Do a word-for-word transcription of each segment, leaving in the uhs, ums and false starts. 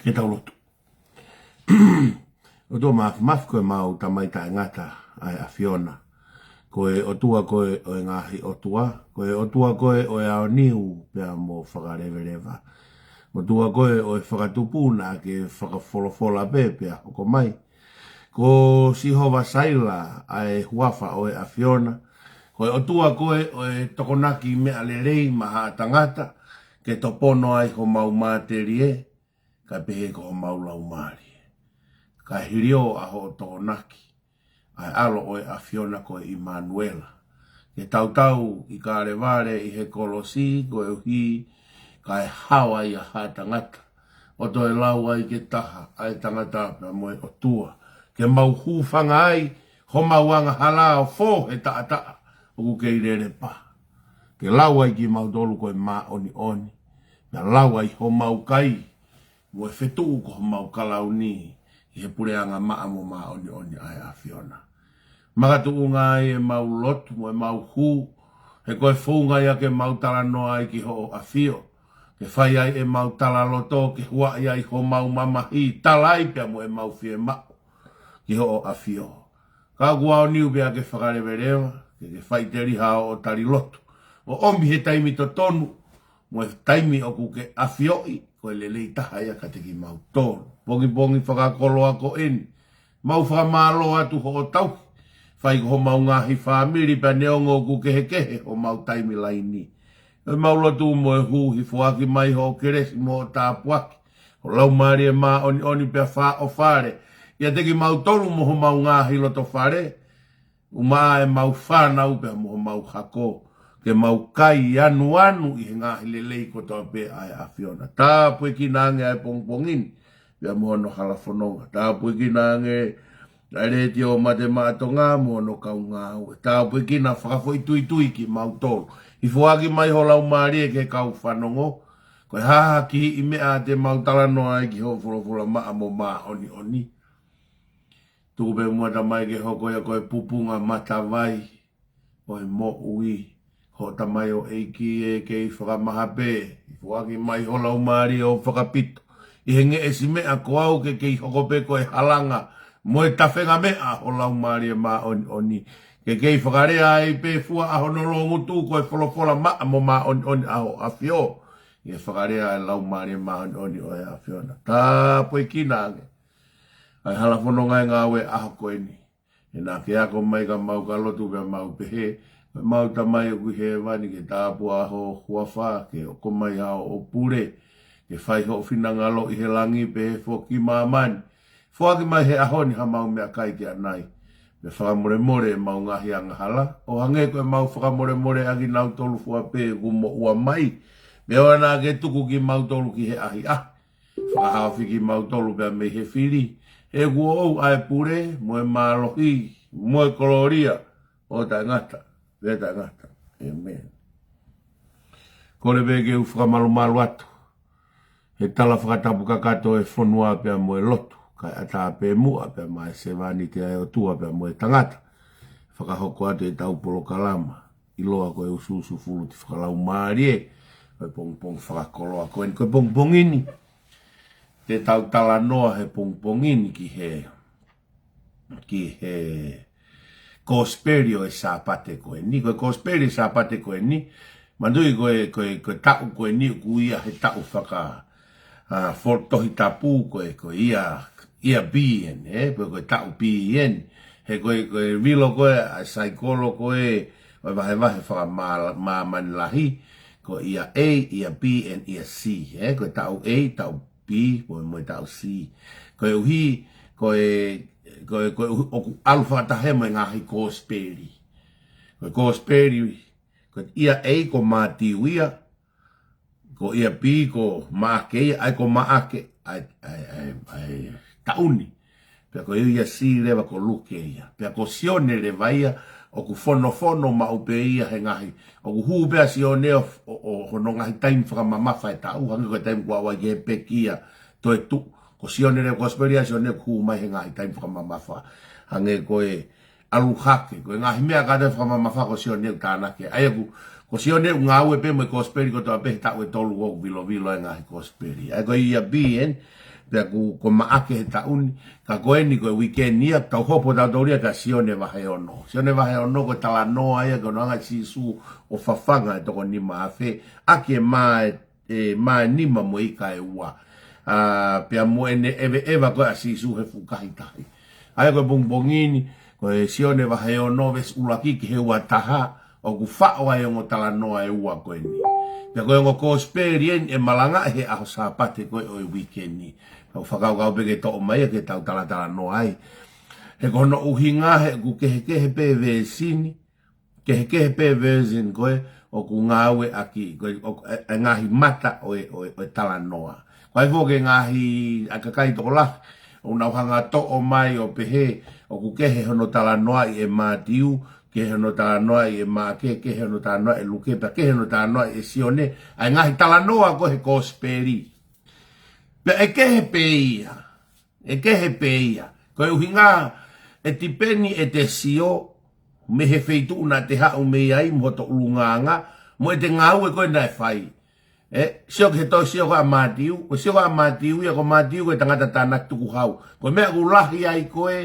Ke tau lotu. ʻOtua Māfimafi, ko ʻemau Tamai taʻengata ʻa e ʻAfiona. Ko e ʻOtua koe ʻo e ngaahi ʻotua, ko e ʻOtua koe ʻo e aoniu pea mo Fakaleveleva. ʻOtua koe ʻo e fakatupu naʻa ke fakafolofola pē pea hoko mai. Ko Sihova Saila ʻa e huafa ʻo e ʻAfiona. Ko e ʻOtua koe ʻo e tokonaki meʻa lelei maʻa haʻa tangata, ke topono ai homau matelie, kae pehē ko homau laumālie. Kae hiliō ʻa hoʻo tokonaki, ʻa e ʻAlo ʻo e ʻAfiona ko e ʻImanuela, ke tautau ʻi Kalevale ʻi he kolosi, koeʻuhi kae hao ai ʻa haʻa tangata, ʻo toe lau ai ke taha ʻa e tangata pea mo e ʻOtua, ke mau hūfanga ai homau angahala ʻo fō he taʻataʻa ʻoku kei lele pā. Ke lau ai kimautolu ko e māʻoniʻoni, pea lau ai homau kai mo e fetuʻu ko homau kalauni ʻi he puleʻanga maʻa mo māʻoniʻoni ʻa e ʻAfiona. Makatuʻunga ai ʻemau lotu mo ʻemau hū, he ko e founga ia ke mau talanoa ai ki hoʻo ʻafio, ke fai ai ʻemau talaloto, ke huaʻi ai homau mamahi, tala ai pea mo ʻemau fiemaʻu ki hoʻo ʻafio. Ka ʻoku aoniu pea ke fakaleveleva, ke ke faʻiteliha hoʻo tali lotu, ʻo ʻomi he taimi totonu, mo e taimi ʻoku ke ʻafioʻi ko e lelei taha ia kiate kimautolu. Pongipongi fakakoloa ko eni, mau fakamālō atu hoʻo tauhi, fai ko homau ngaahi fāmili pea neongo ʻoku kehekehe homau taimi laini. ʻOku mau lotu mo e hū, hifo ʻaki mai hoʻo kelesi mo hoʻo tāpuaki, ho Laumālie Māʻoniʻoni pea fāʻofale ʻiate kimautolu mo homau ngaahi loto fale, ʻumaʻā ʻemau fānau pea mo homau hako, ke mau kai anuanu ʻi he ngaahi lelei kotoa pē ʻa e ʻAfiona. Tāpuekina ange ʻa e pongipongi ni pea mo hono hala fononga. Tāpuekina ange ʻa e Letiō Mate Maʻa Tonga mo hono kaungāue. Tāpuekina, fakafoʻituitui kimautolu. Hifo ʻaki mai ho Laumālie ki he kau fanongo, ko e hā ha kihiʻi meʻa te mau talanoa ai ki hoʻo folofola maʻa mo māʻoniʻoni. Tuku pē muʻa, Tamai, ke hoko ia ko e pupunga matavai ʻo e moʻui hoʻo tamaioʻeiki ʻe kei fakamaha pē. Hifo ʻaki mai ho Laumālie ʻo fakapito ʻi he ngeʻesi meʻa, ko au ke kei hoko pē ko e halanga mo e tafenga meʻa ho Laumālie Māʻoniʻoni, ke kei fakalea ai pē fua ʻa hono loungutu ko e folofola maʻa mo māʻoniʻoni ʻa hoʻo ʻAfio, ʻi he fakalea ʻa e Laumālie Māʻoniʻoni ʻo e ʻAfiona. Tāpuekina ange ʻa e hala fononga e ngāue ʻaho ko eni. ʻE naʻa ke ako mai ka mau ka lotu pea mau pehē: Ko ʻemau Tamai ʻoku ʻi hēvani, ke tāpuhā ho huafa, ke hoko mai haʻo pule, ke fai hoʻo finangalo ʻi he langi pehē foki ʻi māmani. Foaki mai he ʻaho ni haʻamau meʻakai ke ʻanai. Pea fakamolemole ʻemau ngaahi angahala, ʻo hangē ko ʻemau fakamolemole ʻakinautolu fua pē ʻoku moʻua mai. Pea ʻoua naʻa ke tuku kimautolu ki he ʻahiʻahi. Fakahaofi kimautolu pea mei he fili, he ʻoku ʻoʻou ʻa e pule, mo e mālohi, mo e kolōlia, ʻo taʻengata pea taʻengata. ʻĒmeni. Kole pē ke u fakamalumalu atu he tala fakatapu kakato e fonua pea mo e lotu, kae ʻatā pē muʻa pea maʻa e sevāniti ʻa e ʻOtua pea mo e tangata, fakahoko atu ʻetau polokalama ʻiloa ko e ʻUsuʻusu Fuluti Fakalaumālie ʻo e pongipongi fakakoloa ko eni. Ko e pongipongi ni te tau talanoa he pongipongi ni ki he, ki he Kosipeli ʻo e Sāpate ko eni. Ko e Kosipeli ʻo e Sāpate ko eni, manatuʻi ko e, ko e, ko e taʻu ko eni ʻoku ui ia he taʻu faka, ʻa, fo-, Tohi Tapu ko e, ko e ia, ia B eni, ē, ko e, ko e taʻu B eni. He ko e, ko e vilo ko ē ʻa e saikolo ko ē ʻo e vahevahe fakamāla-, māmani lahi, ko ia A, ia B, and ia C, ē, ko e taʻu A, taʻu B, mo e, mo e taʻu C. Koeʻuhi, ko e, ko e, ko e ʻuhi, ʻoku ʻalu fakataha mo e ngaahi Kosipeli. Ko e Kosipeli, ko ia A ko Mātiu ia, ko ia B ko Maʻake ia, ʻa ia ko Maʻake, ʻa e, ʻa e, ʻa e, ʻa e taʻu ni. Pea ko ia C leva ko Luke ia. Pea ko Sione leva ia, ʻoku fonofono maʻu pē ia he ngaahi. ʻOku hū pē ʻa Sione ʻo, ʻo, ʻo hono ngaahi taimi fakamamafa e taʻu, hangē ko e taimi kuo ʻave ki he pekia toetuʻu. Ko Sione leva, Kosipeli ʻa Sione ʻoku hū mai he ngaahi taimi fakamamafa. Hangē ko e ʻalu hake, ko e ngaahi meʻa kātoa fakamamafa ko Sione ʻoku tānaki. ʻA ia ʻoku, ko Sione ʻoku ngāue pē mo e Kosipeli kotoa pē he taʻu ʻe tolu ʻoku vilovilo e ngaahi Kosipeli. ʻA ia ko ia B eni, Pea ko, ko Maʻake he taʻu ni, ka ko eni ko e uike ni ia, tau hopo tautolu ia kia Sione vahe ono. Sione vahe ono ko e talanoa ia ki hono hanga ʻe Sīsū ʻo fafanga e toko nima afe, ʻaki e mā e, e mā e nima mo e ika ʻe ua. ʻA, pea mo ʻene ʻeveʻeva ko ē ʻa Sīsū he fukahi tahi. ʻA ia ko e pongipongi ni, ko e Sione vahe ono veesi ʻuluaki ki he ua taha, ʻoku faʻo ai e ongo talanoa ʻe ua ko eni. Pea ko e ongo kosipeli eni ʻe malanga he ʻaho Sāpate ko ē ʻo e uike ni. Tau fakakaukau pē ke toʻo mai ia ke tau talatalanoa ai. He ko hono ʻuhinga he ʻoku kehekehe pē veesi ni, kehekehe pē veesi ni ko ē ʻoku ngāueʻaki, ko e, ʻo, e, e ngaahi mata ʻo e, ʻo e, ʻo e talanoa. Ko e foki e ngaahi ʻa e kakai tokolahi, ʻoku nau hanga toʻo mai ʻo pehē, ʻoku kehe hono talanoaʻi ʻe Mātiu, kehe hono talanoaʻi ʻe Maʻake, kehe hono talanoaʻi ʻe Luke, pea kehe hono talanoaʻi ʻe Sione, ʻa e ngaahi talanoa ko ē he kosipeli. Pea ʻe kehe pē ia, ʻe kehe pē ia. Ko e ʻuhinga, ʻe tipeni ʻete sio, mei he feituʻu naʻa te haʻu mei ai, mo hoto ʻulungaanga, mo ʻete ngāue ko ē naʻe fai. ʻE, sio ki he toe sio ko ē ʻa Mātiu, ko e sio ko ē ʻa Mātiu ia, ko Mātiu ko e tangata tānaki tukuhau. Ko e meʻa ʻoku lahi ai ko ē,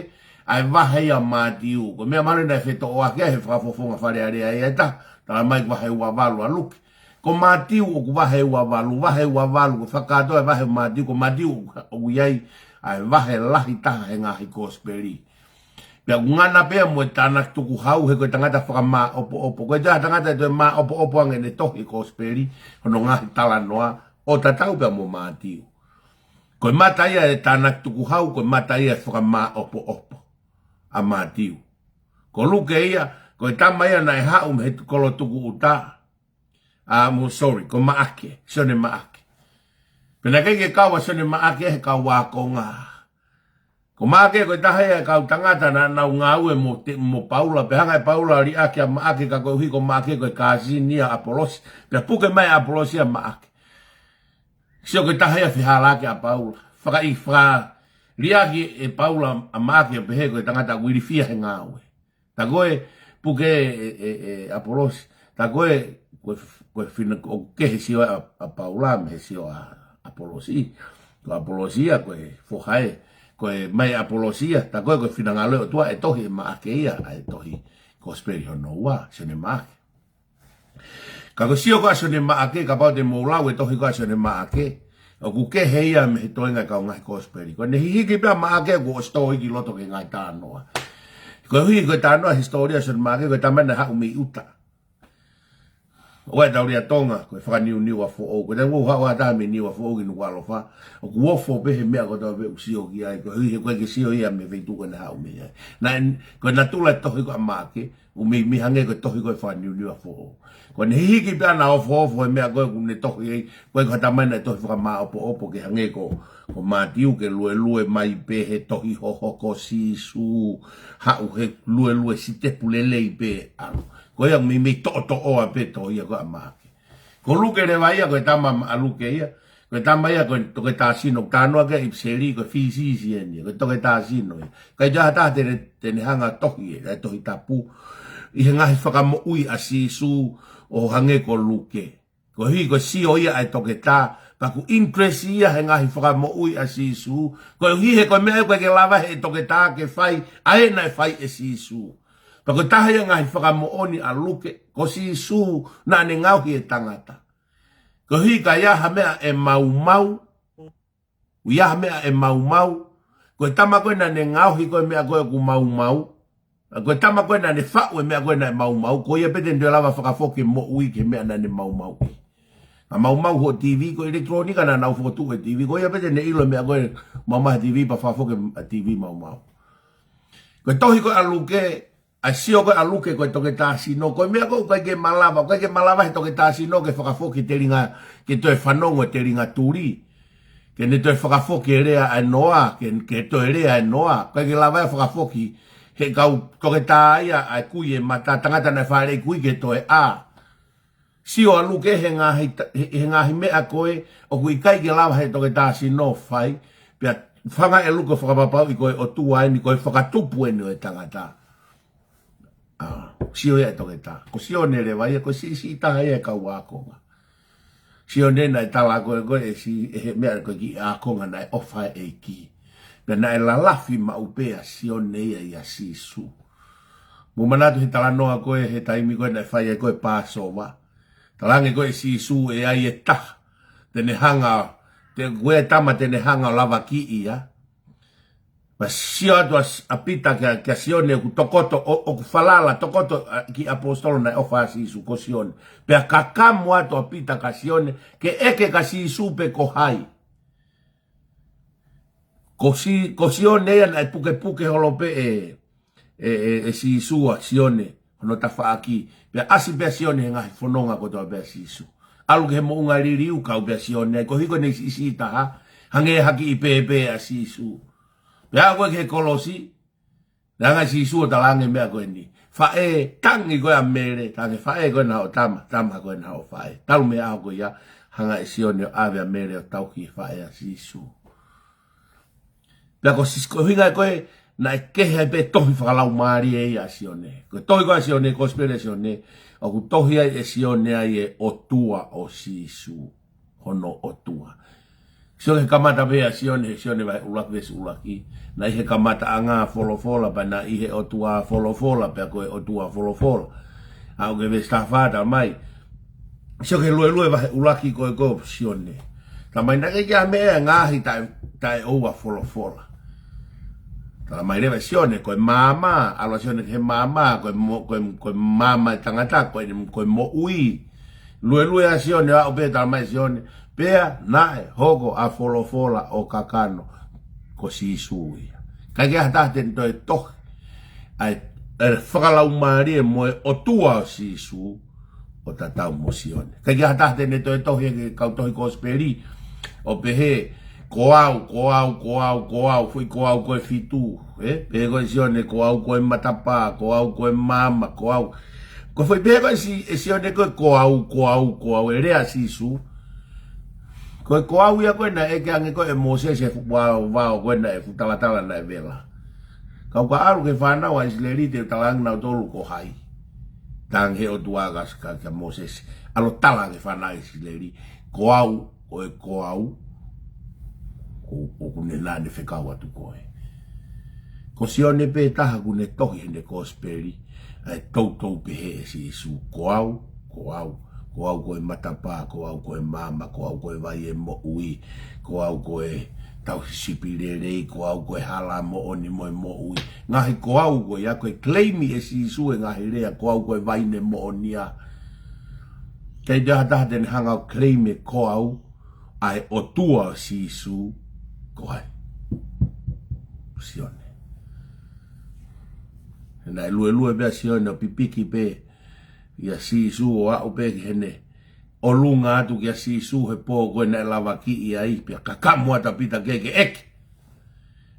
ʻa e vahe ia ʻa Mātiu. Ko e meʻa mahalo naʻe fetoʻoaki ai he fakafofonga Fale Alea ia ʻe taha, talamai ko e vahe ua valu ʻa Luke. Ko Mātiu ʻoku vahe ua valu, vahe ua valu, ko e fakakātoa e vahe ʻo Mātiu, ko Mātiu ʻoku, ʻoku ʻi ai, ʻa e vahe lahi taha he ngaahi kosipeli. Pea ʻoku ngana pē ia mo e tānaki tukuhau he ko e tangata fakamāʻopoʻopo. Ko e taha tangata ʻe toe māʻopoʻopo ange ʻene tohi kosipeli, hono ngaahi talanoa, ʻo tatau pē ia mo Mātiu. Ko e mata ia e tānaki tukuhau, ko e mata ia e fakamāʻopoʻopo ʻa Mātiu. Ko Luke ia, ko e tama ia naʻe haʻu mei he kolo tukuʻuta. ʻA, mo, sorry, ko Maʻake, Sione Maʻake. Pea naʻe ʻikai ke kau ʻa Sione Maʻake he kau ākonga. Ko Maʻake ko e taha ia e kau tangata naʻa nau ngāue mo, te, mo Paula, pea hanga ʻe Paula ʻo liʻaki ʻa Maʻake ka koeʻuhi ko Maʻake ko e kāsini ia ʻo ʻApolosi, pea puke mai ʻe ʻApolosi ʻa Maʻake. Sio ko e taha ia fehālaaki ʻa Paula. Fakaʻi, fakaliʻaki ʻe Paula ʻa Maʻake ʻo pehē ko e tangata ʻoku ilifia he ngāue. Tā ko ē puke ʻe, ʻe, ʻe ʻApolosi. Tā ko ē, ko e, ko e fina, ʻoku kehe sio ʻa, ʻa Paula mei he sio ʻa ʻApolosi. Ko ʻApolosi ia, ko e foha ē. Ko e mai ʻApolosi ia, tā ko ē ko e finangalo ʻo e ʻOtua ʻe tohi ʻe Maʻake ia, ʻa e tohi kosipeli hono ua, Sione Maʻake. Ka ko e sio ko ē ʻa Sione Maʻake, kapau te mou lau e tohi ko ē ʻa Sione Maʻake, ʻoku kehe ia mei he toenga e kau ngaahi kosipeli. Ko ʻene hihiki pē ʻa Maʻake kuo ʻosi tō ia ki loto ki he ngaahi talanoa. Koeʻuhi ko e talanoa hisitōlia ʻo Sione Maʻake, ko e tama naʻe haʻu mei ʻuta. ʻOua ʻe taulia Tonga, ko e fakaniuniu ʻa foʻou. Ko e taimi ʻoku haʻu ai ha taha mei Niuafoʻou ki Nukuʻalofa, ʻoku ofo pē he meʻa kotoa pē ʻoku sio ki ai, koeʻuhi he ʻoku ʻikai ke sio ia mei he feituʻu ko ē naʻe haʻu mei ai. Naʻe, ko e natula e tohi ko ē ʻa Maʻake, ʻoku meimei hangē ko e tohi ko ē ʻo e fakaniuniu ʻa foʻou. Ko ʻene hihiki pē ia naʻe ofoofo he meʻa ko ē ʻoku ne tohi ai, ʻoku ʻikai ko ha tama ia naʻe tohi fakamāʻopoʻopo ke hangē ko, ko Mātiu ke luelue mai pē he tohi hohoko ʻo Sīsū, haʻu he luelue sitepu lelei pē ʻalu. Ko ia ʻoku meimei toʻotoʻoa pē tohi ia ko ē ʻa Maʻake. Ko Luke leva ia, ko e tama ʻa Luke ia, ko e tama ia ko e toketā sino, talanoa ki ai ʻa ʻIpiseli, ko e physician ia, ko e toketā sino ia. ʻIkai toe ʻi ai ha taha te ne, te ne hanga ʻo tohi e, e Tohi Tapu, ʻi he ngaahi fakamoʻui ʻa Sīsū ʻo hangē ko Luke. Koeʻuhi ko e sio ia ʻa e toketā, pea ʻoku interest ia he ngaahi fakamoʻui ʻa Sīsū, koeʻuhi he ko e meʻa ʻoku ʻikai ke lava he toketā ke fai, ʻa ē naʻe fai ʻe Sīsū. Pea ko e taha ia e ngaahi fakamoʻoni ʻa Luke, ko Sīsū naʻa ne ngaohi e tangata. Koeʻuhi ka ʻi ai ha meʻa ʻe maumau, ʻoku ʻi ai ha meʻa ʻe maumau, ko e tama ko ē naʻa ne ngaohi ko e meʻa ko ē ʻoku maumau, ko e tama ko ē naʻa ne faʻu e meʻa ko ē naʻe maumau, ko ia pē te ne toe lava fakafoki e moʻui ki he meʻa naʻa ne maumauʻi. Ka maumau hoʻo TV, ko e ʻilekitulōnika naʻa nau fokotuʻu e TV, ko ia pē te ne ʻilo e meʻa ko ē maumau he TV pea fakafoki e TV maumau. Ko e tohi ko ē ʻa Luke, ʻa e sio ko ē ʻa Luke ko e toketā sino, ko e meʻa ko ē ʻoku ʻikai ke malava, ʻoku ʻikai ke malava he toketā sino ke fakafoki e telinga, ke toe fanongo e telinga tuli. Ke ne toe fakafoki e lea ʻa e noa, ke, ke toe lea e noa. ʻOku ʻikai ke lava ia ʻo fakafoki he kau toketā ia ʻa e kui e mata, tangata naʻe fāʻeleʻi kui ke toe ʻā. Sio ʻa Luke he ngaahi ta-, he, he ngaahi meʻa ko ē ʻoku ʻikai ke lava he toketā sino ʻo fai, pea hanga ʻe Luke ʻo fakapapauʻi ko e ʻOtua eni, ko e fakatupu eni ʻo e tangata. ʻA, sio ia e toketā. Ko Sione leva ia, ko e siʻisiʻi taha ia e kau ākonga. Sione naʻe tala ko ē ko ē ʻe si-, ʻe he meʻa ko ē ki he ākonga naʻe ʻofa ʻa e ʻEiki. Pea naʻe lalafi maʻu pē ʻa Sione ia ʻia Sīsū. Mou manatu he talanoa ko ē he taimi ko ē naʻe fai ai ko ē Pāsova. Talaange ko ē ʻe Sīsū ʻe ʻi ai e taha te ne hanga, te, ko e tama te ne hanga ʻo lavakiʻi ia. Pea sio atu ʻa, ʻa Pita kia, kia Sione ʻoku tokoto, ʻo, ʻoku falala tokoto, ʻa, ki he ʻaposetolo naʻe ʻofa ʻa Sīsū ko Sione. Pea kakamu atu ʻa Pita kia Sione, ke ʻeke kia Sīsū pe ko hai. Ko Si-, ko Sione ia naʻe pukepuke holo pē ʻe, ʻe, ʻe, ʻe Sīsū ʻa Sione hono tafaʻaki. Pea ʻasi pē ʻa Sione he ngaahi fononga kotoa pē ʻa Sīsū. ʻAlu ki he moʻunga liliu kau pē ʻa Sione ai, ko e hiko ne isi, isi taha, hangē ha kiʻi pēpē ʻa Sīsū. Pea aʻu ko ē ki he kolosi, naʻe hanga ʻe Sīsū ʻo talaange e meʻa ko eni. Faʻē, tangi ko ē ʻa Mele, talaange, faʻē, ko ena hoʻo tama, tama, ko ena hoʻo faʻē. Talu mei he ʻaho ko ia, hanga ʻe Sione ʻo ʻave ʻa Mele ʻo tauhi e faʻē ʻa Sīsū. Pea ko Sīsū, ko e ʻuhinga ko ē naʻe kehe ai pē tohi fakalaumālie ia ʻa Sione. Ko e tohi ko ē ʻa Sione, Kosipeli ʻa Sione, ʻoku tohi ai ʻe Sione ai e ʻOtua ʻo Sīsū, hono ʻOtua. Sio ki he kamata pē ʻa Sione, he Sione vahe ʻuluaki veesi ʻuluaki. Naʻe ʻi he kamataʻanga ʻa Folofola, pea naʻe ʻi he ʻOtua ʻa Folofola, pea ko e ʻOtua ʻa Folofola. Aʻu ki he veesi taha fā talamai. Sio ki he Luelue vahe ʻuluaki ko ē ko Sione. Talamai naʻe ʻikai ke ʻi ai ha meʻa ʻi he ngaahi taʻe, taʻeʻoua Folofola. Talamai leva ʻe Sione, ko e maama, ʻalu ʻa Sione ki he maama, ko e mo-, ko e, ko e maama ʻo e tangata, ko e, ko e moʻui. Luelue ʻa Sione, aʻu pē talamai ʻe Sione, pea naʻe hoko ʻa Folofola ʻo kakano, ko Sīsū ia. ʻIkai ke ʻi ai ha taha te ne toe tohi ʻa e, ʻa e fakalaumālie mo e ʻOtua ʻo Sīsū ʻo tatau mo Sione. ʻIkai ke ʻi ai ha taha te ne toe tohi ʻe he kau tohi Kosipeli ʻo pehē, ko au, ko au, ko au, ko au, foʻi ko au ko e fitu, ē? Pehē ko ē ʻe Sione, ko au ko e matapā, ko au ko e maama, ko au. Ko e foʻi pehē ko ē ʻe Si-, ʻe Sione ko ē, ko au, ko au, ko au, ʻe lea ʻa Sīsū. Ko e ko au ia ko ē naʻe ʻeke ange ko ē ʻe Mōsese he fuʻu vao, vao ko ē naʻe fuʻu talatala naʻe vela. Kau ka ʻalu ki he fānau ʻa ʻIsileli te u talaange kinautolu ko hai. Talaange ʻe he ʻOtua kia, kia, kia Mōsese. ʻAlu ʻo tala ki he fānau ʻa ʻIsileli. Ko au, ko e ko au, ko, ʻoku ne naʻa ne fekau atu ko ē. Ko Sione pē taha ʻoku ne tohi heʻene Kosipeli, ʻa e toutou pehē ʻe Sīsū, ko au, ko au, ko au ko e matapā, ko au ko e maama, ko au ko e vai ʻo e moʻui, ko au ko e tauhi sipi lelei, ko au ko e hala moʻoni mo e moʻui. Ngaahi ko au ko ia, ko e claim ʻe Sīsū e ngaahi lea, ko au ko e vaine moʻoni ia. ʻIkai toe ʻi ai ha taha te ne hanga ʻo claim e ko au, ʻa e ʻOtua ʻo Sīsū, ko hai? Sione. Naʻe luelue pē ʻa Sione ʻo pipiki pē ʻia Sīsū ʻo aʻu pē ki heʻene ʻolunga atu kia Sīsū he pō ko ē naʻe lavakiʻi ai, pea kakamu atu ʻa Pita ke, ke ʻeke.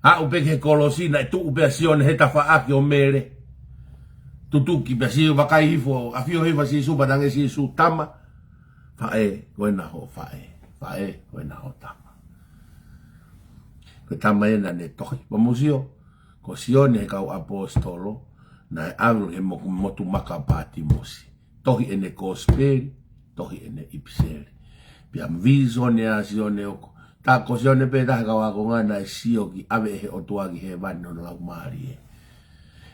Aʻu pē ki he kolosi naʻe tuʻu pē ʻa Sione he tafaʻaki ʻo Mele. Tutuki pē ʻa Sīsū, vakai hifo, ʻafio hifo ʻa Sīsū, pea talaange ʻe Sīsū, tama, faʻē, ko ena hoʻo faʻē, faʻē, ko ena hoʻo tama. Ko e tama ena naʻa ne tohi. Pea mou sio, ko Sione he kau ʻaposetolo, naʻe ʻave ki he mo-, motu maka ʻo Patimosi. Tohi ʻene Kosipeli, tohi ʻene ʻIpiseli. Pea vīsone ʻa Sione ʻoku. Tā ko Sione pē taha he kau ākonga naʻe sio ki ʻave ʻe he ʻOtua ki hēvani hono Laumālie.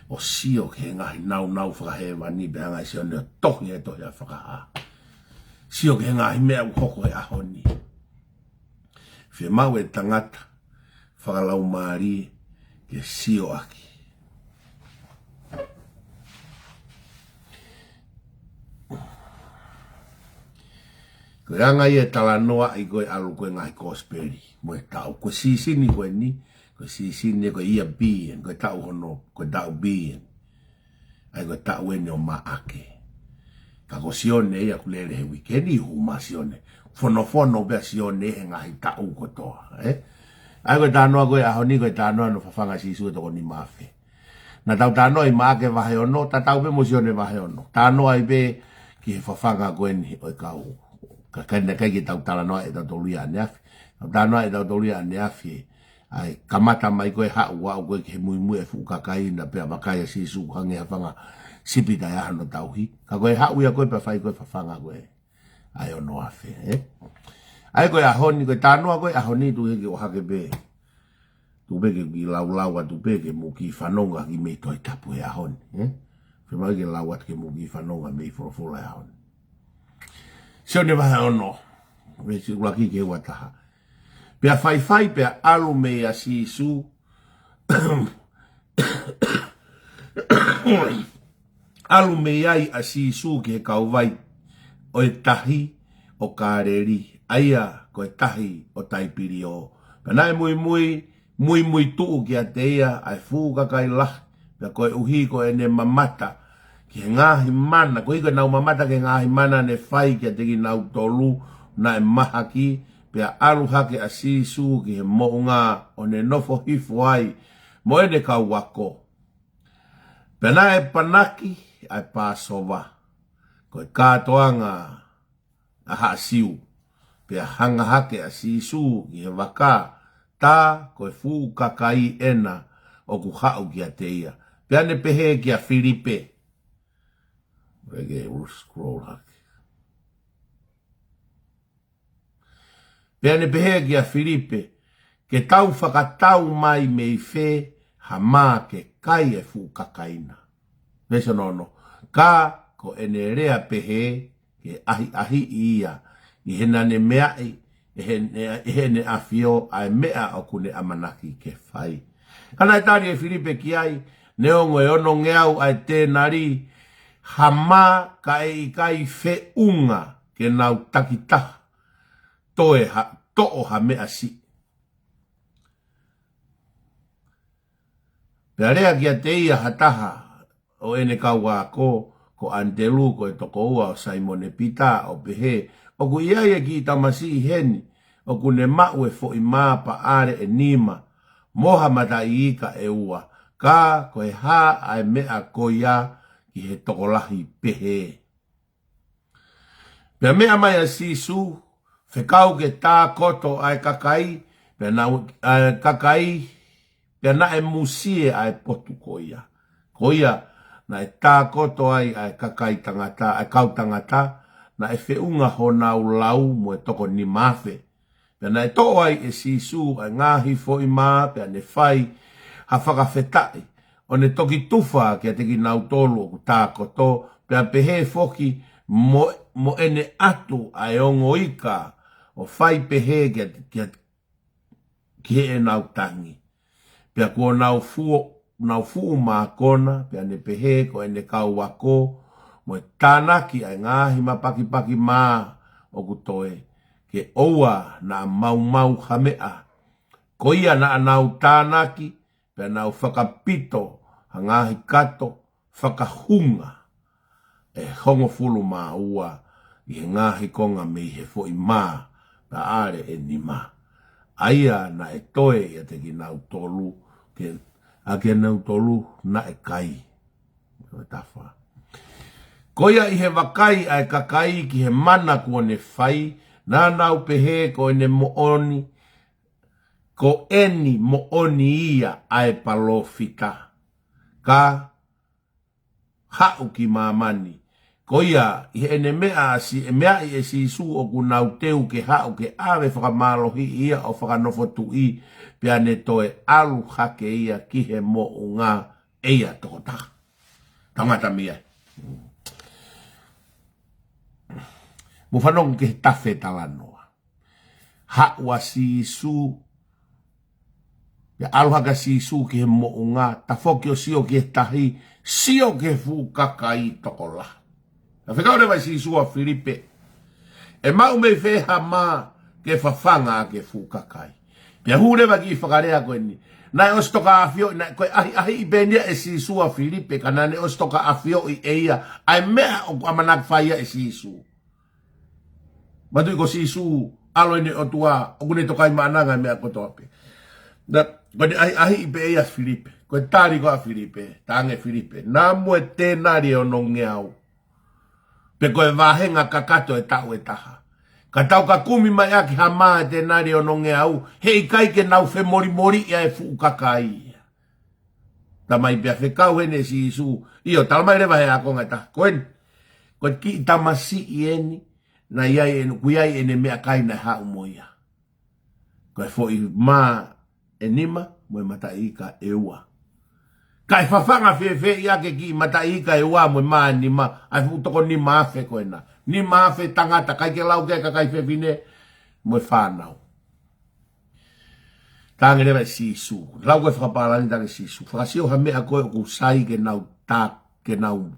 ʻO sio ki he ngaahi nāunau fakahēvani pea hanga ʻe Sione ʻo tohi e tohi ʻa e Fakahā. Sio ki he ngaahi meʻa ʻoku hoko he ʻaho ni. Fiemaʻu e tangata fakalaumālie ke sio ʻaki. Ko e anga ia e talanoaʻi ko ē ʻalu ko ē ngaahi Kosipeli mo e taʻu. Ko e sīsini ko eni, ko e sīsini ko e ia B eni, ko e taʻu hono, ko e taʻu B eni. ʻA ia ko e taʻu eni ʻo Maʻake. Ka ko Sione ia ʻoku lele he uike ni, hū mai ʻa Sione. Fonofono pē ʻa Sione he ngaahi taʻu kotoa, ē? ʻA ia ko e talanoa ko ē ʻaho ni ko e talanoa hono fafanga ʻe Sīsū e toko nima afe. Naʻa tau talanoaʻi Maʻake vahe ono, tatau pē mo Sione vahe ono. Talanoaʻi pē ki he fafanga ko eni ʻo e kau. Ka, ka naʻe ʻikai ke tau talanoaʻi ʻe tautolu ia ʻaneafi. Tau talanoaʻi ʻe tautolu ia ʻaneafi ʻa e kamata mai ko ē haʻu, aʻu ko ē ki he muimui e fuʻu kakai na pea vakai ʻa Sīsū hangē ha fanga sipi taʻe ʻi ai hano tauhi. Ka ko e haʻu ia ko ē pea fai ko ē fafanga ko ē. ʻA e ono afe, ē? ʻA ia ko e ʻaho ni, ko e talanoa ko e ʻaho ni, tuku ke ʻohake pē. Tuku pē ke kiʻi laulau atu pē ke mou kiʻi fanongo ki he meʻa ʻi he Tohi Tapu he ʻaho ni, ē? Fiemaʻu ke lau atu ke mou kiʻi fanongo mei he folofola he ʻaho ni. Sione vahe ono, veesi ʻuluaki ki he uataha. Pea faifai pea ʻalu mei ai ʻa Sīsū, ʻalu mei ai ʻa Sīsū ki he kauvai ʻo e tahi ʻo Kāleli, ʻa ia ko e tahi ʻo Taipiliō. Pea naʻe muimui, muimui tuʻu kiate ia ʻa e fuʻu kakai lahi, pea koeʻuhi ko ʻene mamata ki he ngaahi mana, koeʻuhi ko ʻenau mamata ki he ngaahi mana ne fai kiate kinautolu naʻe mahaki, pea ʻalu hake ʻa Sīsū ki he moʻunga ʻo ne nofo hifo ai mo ʻene kau ako. Pea naʻe panaki ʻa e Pāsova, ko e kātoanga ʻa haʻa Siu. Pea hanga hake ʻa Sīsū ki he vaka, tā ko e fuʻu kakai ʻena ʻoku haʻu kiate ia. Pea ne pehē kia Filipe. Rege, scroll hake. Pea ne pehē kia Filipe, ke tau fakatau mai mei fē ha mā ke kai e fuʻu kakai na. Veesi ono. Ka ko ʻene lea pehē, ke ʻahiʻahiʻi ia, ʻi heʻene meaʻi ʻe heʻene, ʻe heʻene ʻafio ʻa e meʻa ʻoku ne ʻamanaki ke fai. Ka naʻe tali ʻe Filipe ki ai, neongo ʻe onongeau ʻa e tēnali ha mā ka ʻe ʻikai feʻunga ke nau takitaha toe ha, toʻo ha meʻa siʻi. Pea lea kiate ia ha taha ʻo ʻene kau ako, ko ʻAnitelū, ko e tokoua ʻo Saimone Pita, ʻo pehē, ʻOku ʻi ai e kiʻi tamasiʻi heni, ʻoku ne maʻu e foʻi mā paʻale ʻe nima, mo ha mataʻi ika ʻe ua, ka ko e hā ʻa e meʻa ko ia ki he tokolahi pehē? Pea meʻa mai ʻa Sīsū, fekau ke tākoto ʻa e kakai, pea nau, ʻa e kakai, pea naʻe musie ʻa e potu ko ia. Ko ia, naʻe tākoto ai ʻa e kakai tangata, ʻa e kau tangata, naʻe feʻunga honau lau mo e toko nima afe. Pea naʻe toʻo ai ʻe Sīsū ʻa e ngaahi foʻi mā, pea ne fai ha fakafetaʻi, ʻo ne toki tufa kiate kinautolu ʻoku tākoto, pea pehē foki mo, mo ʻene ʻatu ʻa e ongo ika, ʻo fai pehē kia, kia, ki heʻenau tangi. Pea kuo nau fuo, nau fuʻu mākona, pea ne pehē ko ʻene kau ako, mo e tānaki ʻa e ngaahi mapakipaki mā ʻoku toe, ke ʻoua naʻa maumau ha meʻa. Ko ia naʻa nau tānaki, pea nau fakapito ha ngaahi kato fakahunga ʻe hongofulu mā ua ʻi he ngaahi konga mei he foʻi mā paʻale ʻe nima, ʻa ia naʻe toe ʻiate kinautolu, ke, ʻa kinautolu naʻe kai. Ko e tafa. Ko ia ʻi he vakai ʻa e kakai ki he mana kuo ne fai, naʻa nau pehē ko ʻeni moʻoni, ko ʻeni moʻoni ia ʻa e palōfita, ka haʻu ki māmani. Ko ia, ʻi heʻene meʻa ʻa Si-, ʻe meaʻi ʻe Sīsū ʻoku nau teu ke haʻu ke ʻave fakamālohiʻi ia ʻo fakanofo tuʻi, pea ne toe ʻalu hake ia ki he moʻunga ʻe ia tokotaha. Tangata mia. Mou fanongo ki he tafe talanoa. Haʻu ʻa Sīsū, pea ʻalu hake ʻa Sīsū ki he moʻunga, tafoki ʻo sio ki he tahi, sio ki he fuʻu kakai tokolahi. Naʻe fekau leva ʻe Sīsū ʻa Filipe, ʻe maʻu mei fē ha mā ke fafanga ʻaki e fuʻu kakai? Pea hū leva e kiʻi fakalea ko ʻeni. Naʻe ʻosi toka ʻafioʻi, naʻe ko e ʻahiʻahiʻi pē eni ia ʻe Sīsū ʻa Filipe, ka naʻa ne ʻosi toka ʻafioʻi ʻe ia ʻa e meʻa ʻoku ʻamanaki fai ia ʻe Sīsū. Manatuʻi ko Sīsū, ʻAlo ʻo e ʻOtua, ʻoku ne tokaimaʻananga e meʻa kotoa pē. Naʻe, ko ʻene ʻahiʻahiʻi pē ia ʻa Filipe. Ko e tali ko ia ʻa Filipe, talaange ʻe Filipe, naʻa mo e tēnali ʻe onongeau, pe ko e vāhenga kakato e taʻu ʻe taha, ka tau ka kumi mai ʻaki ha mā e tēnali ʻe onongeau, heʻikai ke nau femolimoliʻi ʻa e fuʻu kakai ia? Talamai pea fekau heni ʻe Sīsū, ʻio, talamai leva he ākonga ʻe taha, ko ʻeni, ko e kiʻi tamasiʻi ʻeni, naʻe ʻi ai ʻene, ʻoku ʻi ai ʻene meʻakai naʻe haʻu mo ia. Ko e foʻi mā ʻe nima mo e mataʻi ika ʻe ua. Kae fafanga fēfē ia ke kiʻi mataʻi ika ʻe ua mo e mā ʻe nima, ʻa e fuʻu toko nima afe ko ena. Nima afe tangata, ʻikai ke lau ki ai e kakai fefine mo e fānau. Talaange leva ʻe Sīsū. Lau ko e fakapālangi, talaange ʻe Sīsū: Fakasio ha meʻa ko ē ʻoku sai ke nau tā, ke nau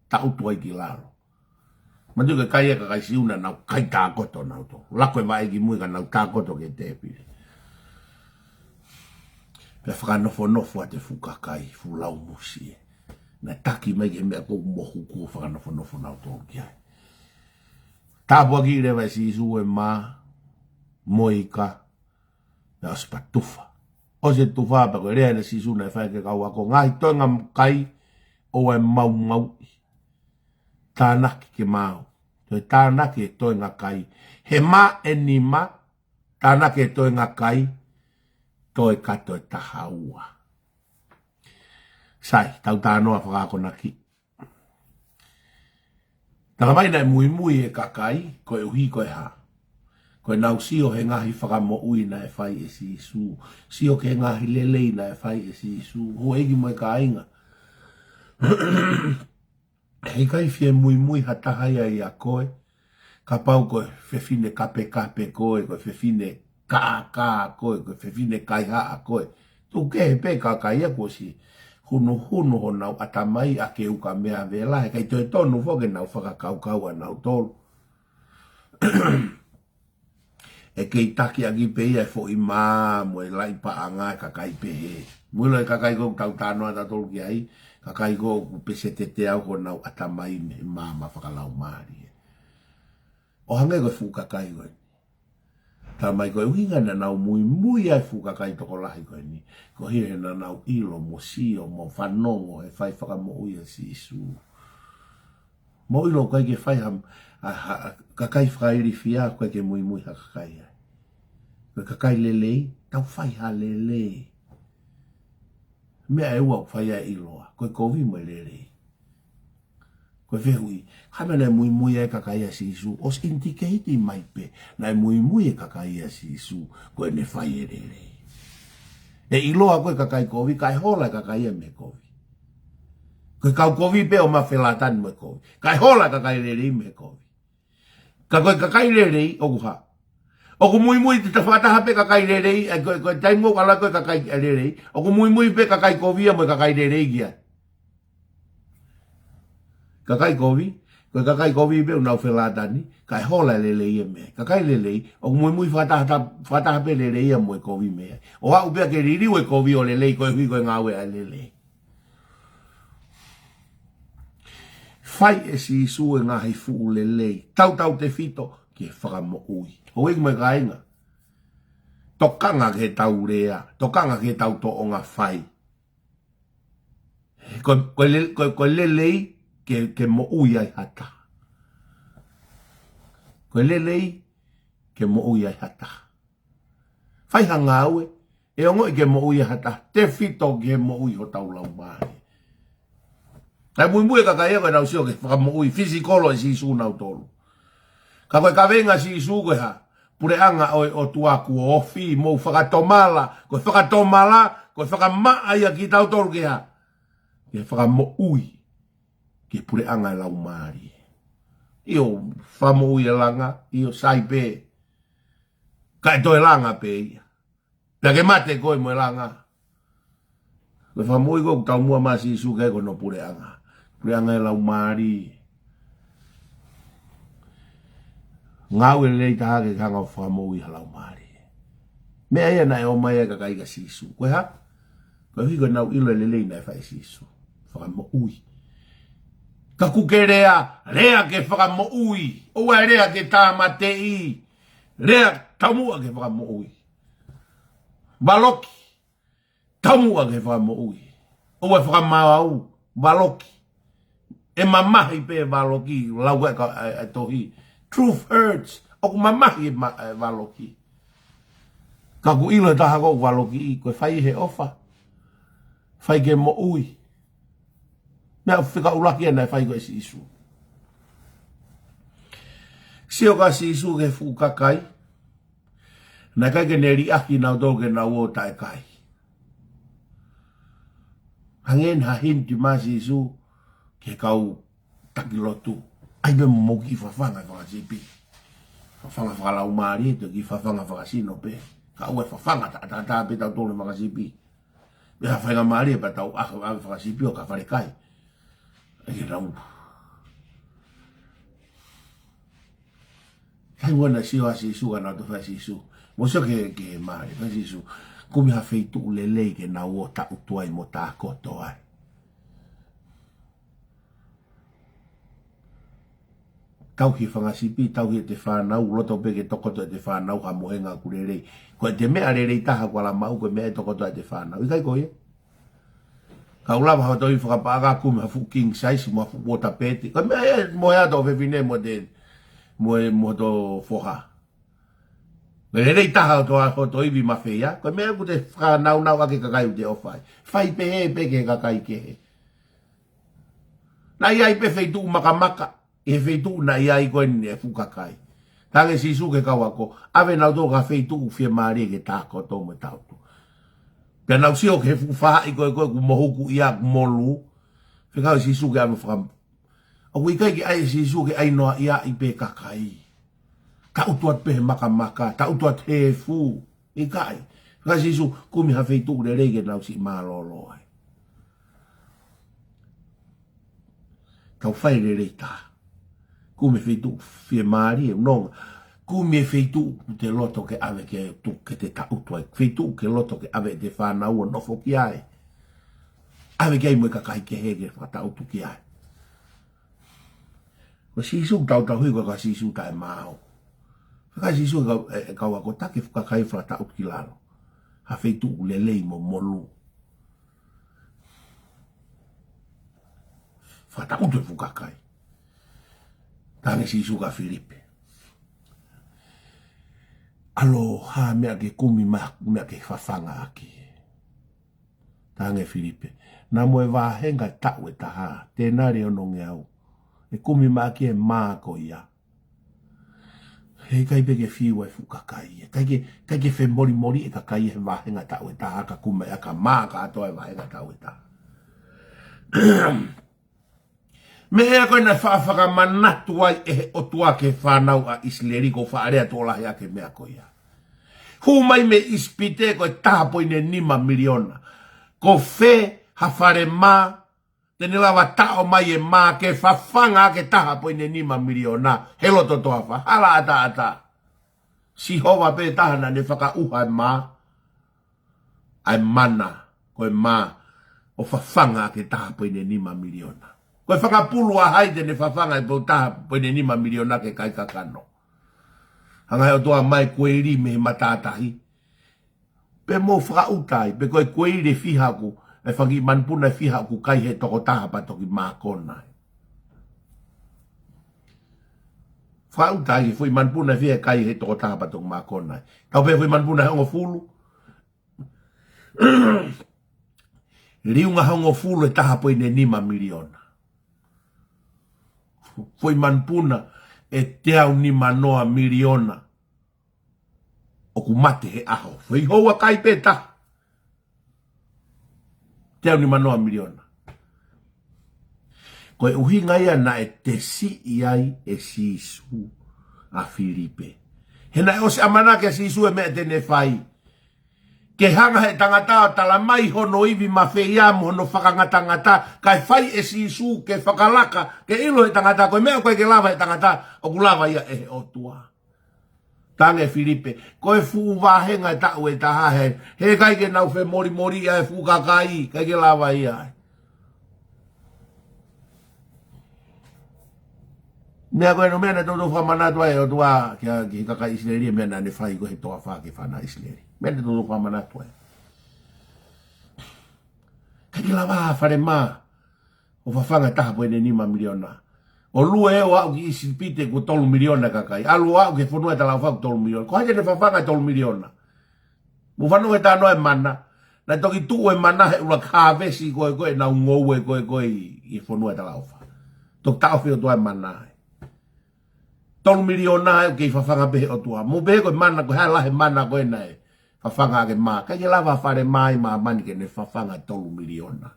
taʻutu ai ki lalo. Manatuʻi ko e kai ʻa e kakai Siu naʻa nau kai tākoto nautolu. Lako e vaʻe ki mui ka nau tākoto ki he tēpile. Pea fakanofonofo atu e fuʻu kakai, fuʻu laumusie. Naʻe taki mai ki he meʻa ko ē ʻoku mohu, kuo fakanofonofo nautolu ki ai. Tāpuakiʻi leva ʻe Sīsū e mā mo e ika, naʻe ʻosi pea tufa. ʻOsi e tufa pea ko e lea ʻa Sīsū naʻe fai ki he kau ako: Ngaahi toenga kai, ʻoua ʻe maumauʻi. Tānaki ke maau. Toe tānaki e toenga kai. He mā ʻe nima, tānaki e toenga kai, toe kato e taha ua. Sai, tau talanoa fakaakonaki. Talamai naʻe muimui e kakai, koeʻuhi ko e hā? Ko ʻenau sio he ngaahi fakamoʻui naʻe fai ʻe Sīsū. Sio ki he ngaahi lelei naʻe fai ʻe Sīsū. Houʻeiki mo e kāinga, heʻikai fie muimui ha taha ia ʻia koe, kapau ko e fefine kapekape koe, ko e fefine kākā koe, ko e fefine kaihaʻa koe. Tuku kehe pē kakai ia kuo ʻosi hunuhunu honau ʻatamai ʻaki e ukamea vela, heʻikai toe tonu foki ke nau fakakaukau ʻanautolu. ʻE kei taki ʻaki pē ia e foʻi mā mo e laʻi paʻanga e kakai pehē. Mou ʻilo e kakai ko ē ʻoku tau talanoa tautolu ki ai, kakai ko ē ʻoku peseti teau honau ʻatamai mei he maama fakalaumālie. ʻO hangē ko e fuʻu kakai ko eni. Talamai ko e ʻuhinga naʻa nau muimui ai e fuʻu kakai tokolahi ko eni, koeʻuhi he naʻa nau ʻilo mo sio mo fanongo he fai fakamoʻui ʻa Sīsū. Mou ʻilo ʻoku ʻikai ke fai ha, ha, ha kakai fakailifia, ʻoku ʻikai ke muimui ha kakai ai. Ko e kakai lelei, tau fai ha lelei. Meʻa ʻe ua ʻoku fai ai e ʻiloa, ko e kovi mo e lelei. Ko e fehuʻi, ko e hā e meʻa naʻe muimui ai e kakai ʻa Sīsū? ʻOsi indicate mai pē naʻe muimui e kakai ʻa Sīsū ko ʻene fai e lelei. ʻE ʻiloa ko e kakai kovi, kae hola e kakai ia mei he kovi. Ko e kau kovi pē ʻoku mafelātani mo e kovi, kae hola e kakai lelei mei he kovi. Ka ko e kakai lelei ʻoku hā? ʻOku muimui te ta fakataha pē kakai lelei, ʻa ko, ko e taimi ʻoku ʻalu ai ko e kakai lelei, ʻoku muimui pē kakai kovi ia mo e kakai lelei ki ai. Kakai kovi, ko e kakai kovi pē ʻoku nau felātani, kae hola e lelei ia mei ai. Kakai lelei, ʻoku muimui fakataha, fakataha pē lelei ia mo e kovi mei ai. ʻO aʻu pē ia ke liliu e kovi ʻo lelei koeʻuhi ko e ngāue ʻa e lelei. Fai ʻe Sīsū e ngaahi fuʻu lelei, tautautefito ki he fakamoʻui. Houʻeiki mo e kāinga, tokanga ki heʻetau lea, tokanga ki heʻetau tōʻonga fai. Ko, ko e le-, ko, ko e lelei ke, ke moʻui ai ha taha. Ko e lelei ke moʻui ai ha taha. Fai ha ngāue ʻe ongoʻi ke moʻui ai ha taha, tefito ki he moʻui hotau laumālie. Kae muimui e kakai ia ko ʻenau sio ki he fakamoʻui fisikolo ʻe Sīsū nautolu. Ka ko e kaveinga ʻa Sīsū ko e hā? Puleʻanga ʻo e ʻOtua kuo ofi, mou fakatomala. Ko e fakatomala, ko e fakamaʻa ia kitautolu ki he hā? Ki he fakamoʻui ki he puleʻanga ʻo e laumālie. ʻIo, fakamoʻui e langa, ʻio, sai pē. Kae toe langa pē ia. Pea ke mate koe mo e langa. Ko e fakamoʻui ko ē ʻoku taumuʻa mai ai ʻa Sīsū ki ai ko hono puleʻanga. Puleʻanga ʻo e laumālie. Ngāue lelei taha ke hanga ʻo fakamoʻui ha laumālie. Meʻa ia naʻe ʻomai ai e kakai kia Sīsū. Ko e hā? Koeʻuhi ko ʻenau ʻilo e lelei naʻe fai ʻe Sīsū. Fakamoʻui. Ka ʻoku ke lea, lea ke fakamoʻui. ʻOua ʻe lea ke tāmateʻi. Lea, taumuʻa ke fakamoʻui. Valoki. Taumuʻa ke fakamoʻui. ʻOua ʻe fakamaau, valoki. ʻE mamahi pē valoki, lau ʻe ka, ʻe, ʻe tohi. Truth hurts. ʻOku mamahi e ma-, e valoki. Ka ʻoku ʻilo e taha ko ē ʻoku valokiʻi, ko e fai he ʻofa. Fai ke moʻui. Meʻa fika ʻuluaki ia naʻe fai ko ē ʻe Sīsū. Sio ko ē ʻa Sīsū ki he fuʻu kakai, naʻe ʻikai ke ne liʻaki kinautolu ke nau ō ʻo taʻekai. Hangē naʻe hā hini mai ʻa Sīsū ki he kau taki lotu, ʻai pē mo mou kiʻi fafanga fakasipi. Fafanga fakalaumālie, toki fafanga fakasino pē. Ka ʻoua ʻe fafanga taʻataʻa pē tautolu he fakasipi. Pea faingamālie pea tau ʻave, ʻave fakasipi ʻo ka falekai. ʻAi ke nau. Kae ʻoua naʻe sio ʻa Sīsū ka nau tō fai Sīsū. Mou sio ki he, ki he mālie, fai Sīsū. Kumi ha feituʻu lelei ke nau ō ʻo taʻutu ai mo tākoto ai. Tauhi e fanga sipi, tauhi ʻete fānau, loto pē ke tokoto ʻete fānau ha mohenga ʻoku lelei. Ko ʻete meʻa lelei taha ʻoku ala maʻu, ko e meʻa ʻe tokoto ʻete fānau. ʻIkai ko ia? Ka ʻoku lava hoto ivi fakapaʻanga kumi ha fuʻu king size, mo ha fuʻu water bed. Ko e meʻa ia, mo e ʻato fefine, mo ʻete, mo e, mo hoto foha. Ko e lelei taha hoto, hoto ivi mafeia. Ko e meʻa ʻoku te fakanaunau ʻaki e kakai ʻoku te ʻofa ai. Fai pehē pē ki he kakai kehe. Naʻe ʻi ai pē feituʻu makamaka, ʻi he feituʻu naʻe ʻi ai ko eni e fuʻu kakai. Talaange ʻe Sīsū ki he kau ako, ʻave nautolu ki ha feituʻu fiemālie ke tākoto mo taʻutu. Pea nau sio ki he fuʻu faʻahi ko ē ko ē kuo mohuku ia, kuo molū. Fekau ʻe Sīsū ke ʻave faka-, ʻoku ʻikai ke ʻai ʻe Sīsū ke ʻai noaʻia ai pē kakai. Taʻutu atu pē he makamaka, taʻutu atu he efu. ʻIkai. Fekau ʻe Sīsū, kumi ha feituʻu lelei ke nau siʻi mālōlō ai. Tau fai lelei taha. Kumi e feituʻu fiemālie, nonga. Kumi e feituʻu ʻoku te loto ke ʻave ke tu-, ke te taʻutu ai. Feituʻu ke loto ke ʻave ʻete fānau ʻo nofo ki ai. ʻAve ki ai mo e kakai kehe ke fakataʻutu ki ai. Ko Sīsū tautauhi ko e ka Sīsū taʻemaau. Fekau ʻe Sīsū e kau, e, e kau ako, taki e fuʻu kakai fakataʻutu ki lalo. Ha feituʻu lelei mo molū. Fakataʻutu e fuʻu kakai. Talaange ʻe Sīsū kia Filipe, ʻAlo, ha meʻa ke kumi mai, meʻa ke fafanga ʻaki. Talaange ʻe Filipe, Naʻa mo e vāhenga taʻu ʻe taha, tēnali onongeau, ʻe kumi mai ʻaki e mā ko ia. He ʻikai pē ke fiu e fuʻu kakai ia. ʻIkai ke, ʻikai ke femolimoli e kakai ia he vāhenga taʻu ʻe taha ka kumi mai ʻaki e mā kātoa e vāhenga taʻu ʻe taha. Meʻa ko ē naʻe faʻa fakamanatu ai ʻe he ʻOtua ki he fānau ʻa ʻIsileli, ʻoku ou faʻa lea tokolahi ʻaki e meʻa ko ia. Hū mai mei ʻIsipite ko e taha poini nima miliona. Ko fē ha fale mā te ne lava taʻo mai e mā ke fafanga ʻaki e taha poini nima miliona he loto toafa? Hala ʻataʻatā. Sihova pē taha naʻa ne fakaʻuha e mā, ʻa e mana, ko e mā, ʻo fafanga ʻaki e taha poini nima miliona. Ko e fanga pulu ʻa hai te ne fafanga e pou taha poini nima miliona ki he kai kakano? Hanga ʻe he ʻOtua ʻomai e kueili mei he matātahi. Pea mou fakaʻuta ai, pe ko e kueili ʻe fiha ʻoku, e fanga kiʻi manupuna ʻe fiha ʻoku kai ʻe he tokotaha pea toki mākona ai. Fakaʻuta ai, foʻi manupuna ʻe fiha ʻe kai ʻe he tokotaha pea toki mākona ai. Tau pehē foʻi manupuna ʻe hongofulu. Liunga hongofulu e taha poini nima miliona. Foʻi manupuna ʻe teau nimanoa miliona ʻoku mate he ʻaho. Foʻi houa kai pē taha. Teau nimanoa miliona. Ko e ʻuhinga ia naʻe tesiʻi ai ʻe Sīsū ʻa Filipe. He naʻe ʻosi ʻamanaki ʻa Sīsū e meʻa te ne fai. Ke hanga he tangata ʻo tala mai hono ivi mafeia mo hono fakangatangata, kae fai ʻe Sīsū ke fakalaka, ke ʻilo he tangata, ko e meʻa ʻoku ʻikai ke lava he tangata, ʻoku lava ia ʻe he ʻOtua. Talaange ʻe Filipe, ko e fuʻu vāhenga taʻu ʻe taha he, he ʻikai ke nau femolimoli ai e fuʻu kakai, ʻikai ke lava ia. Meʻa ko ē, ko e meʻa naʻe toutou fakamanatu ai ʻe he ʻOtua ki he, ki he kakai ʻIsileli, meʻa naʻa ne fai ko ē he toafa ki he fānau ʻIsileli. Meʻa naʻe toutou fakamanatu ai. ʻIkai ke lava ha fale mā ʻo fafanga e taha poini nima miliona. ʻO lue ʻo aʻu ki ʻIsipite kuo tolu miliona kakai. ʻAlu ʻo aʻu ki he fonua ʻo e talaʻofa kuo tolu miliona. Ko hai te ne fafanga e tolu miliona? Mou fanongo he talanoa e mana. Naʻe toki tuʻu e mana he ʻuluaki hāvesi ko ē ko ē ʻenau ngoue ko ē ko ē ʻi, ʻi he fonua ʻo e talaʻofa. Toki taʻofi ʻe he ʻOtua e mana ai. tolu miliona ʻoku kei fafanga pē he ʻOtua. Mou pehē ko e mana ko e hā e lahi e mana ko ē naʻe fafanga ʻaki e mā. ʻIkai ke lava ha fale mā ʻi māmani ke ne fafanga tolu miliona.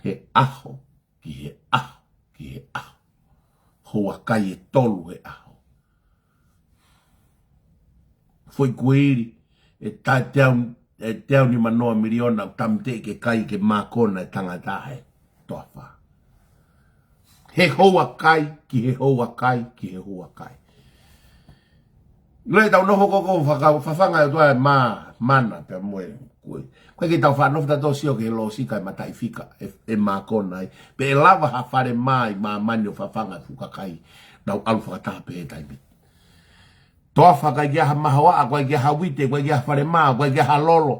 He ʻaho, ki he ʻaho, ki he ʻaho. Houa kai ʻe tolu he ʻaho. Foʻi kuili, ʻe ta-, teau, ʻe teau nimanoa miliona ʻoku tāmateʻi ke kai ke mākona e tangata he toafa. He houa kai, ki he houa kai, ki he houa kai. Loi tau nofo ko ē ʻo faka-, fafanga ʻe he ʻOtua e mā, mana pea mo e kui. ʻIkai ke tau faʻa nofo tautolu ʻo sio ki he lōsika e mataʻifika ʻe, ʻe mākona ai. Pe ʻe lava ha fale mā ʻi māmani ʻo fafanga e fuʻu kakai. Nau ʻalu fakataha pē he taimi. Toafa ʻikai ke ʻi ai ha mahoaʻa, ʻikai ke ʻi ai ha uite, ʻikai ke ʻi ai ha fale mā, ʻikai ke ʻi ai ha lolo.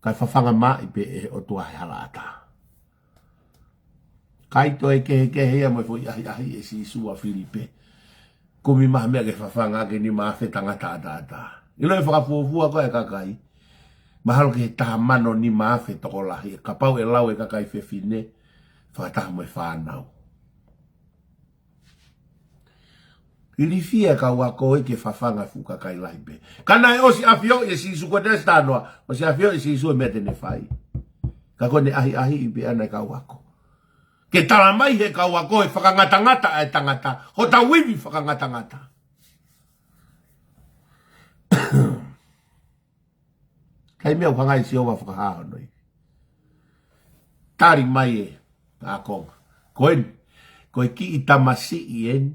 Kae fafanga mai pē ʻe he ʻOtua he hala ʻatā. ʻIkai toe kehekehe ia mo e foʻi ʻahiʻahi ʻe Sīsū ʻa Filipe. Kumi mai ha meʻa ke fafanga ʻaki e nima afe tangata ʻataʻatā. ʻIlo e fakafuofua ko ē e kakai. Mahalo ki he taha mano nima afe tokolahi. Kapau ʻe lau e kakai fefine, fakataha mo e fānau. Ilifia e kau ako ē ke fafanga e fuʻu kakai lahi pē. Ka naʻe ʻosi ʻafioʻi ʻe Sīsū ko e tesi tānoa, ʻosi ʻafioʻi ʻe Sīsū e meʻa te ne fai. Ka ko ʻene ʻahiʻahiʻi pē ʻana e kau ako. Ke tala mai he kau ako e fakangatangata ʻa e tangata, hotau ivi fakangatangata. Kai meʻa ʻoku hanga ʻe Sihova ʻo fakahā hono ivi. Tali mai e ākonga. Ko eni, ko e kiʻi tamasiʻi eni,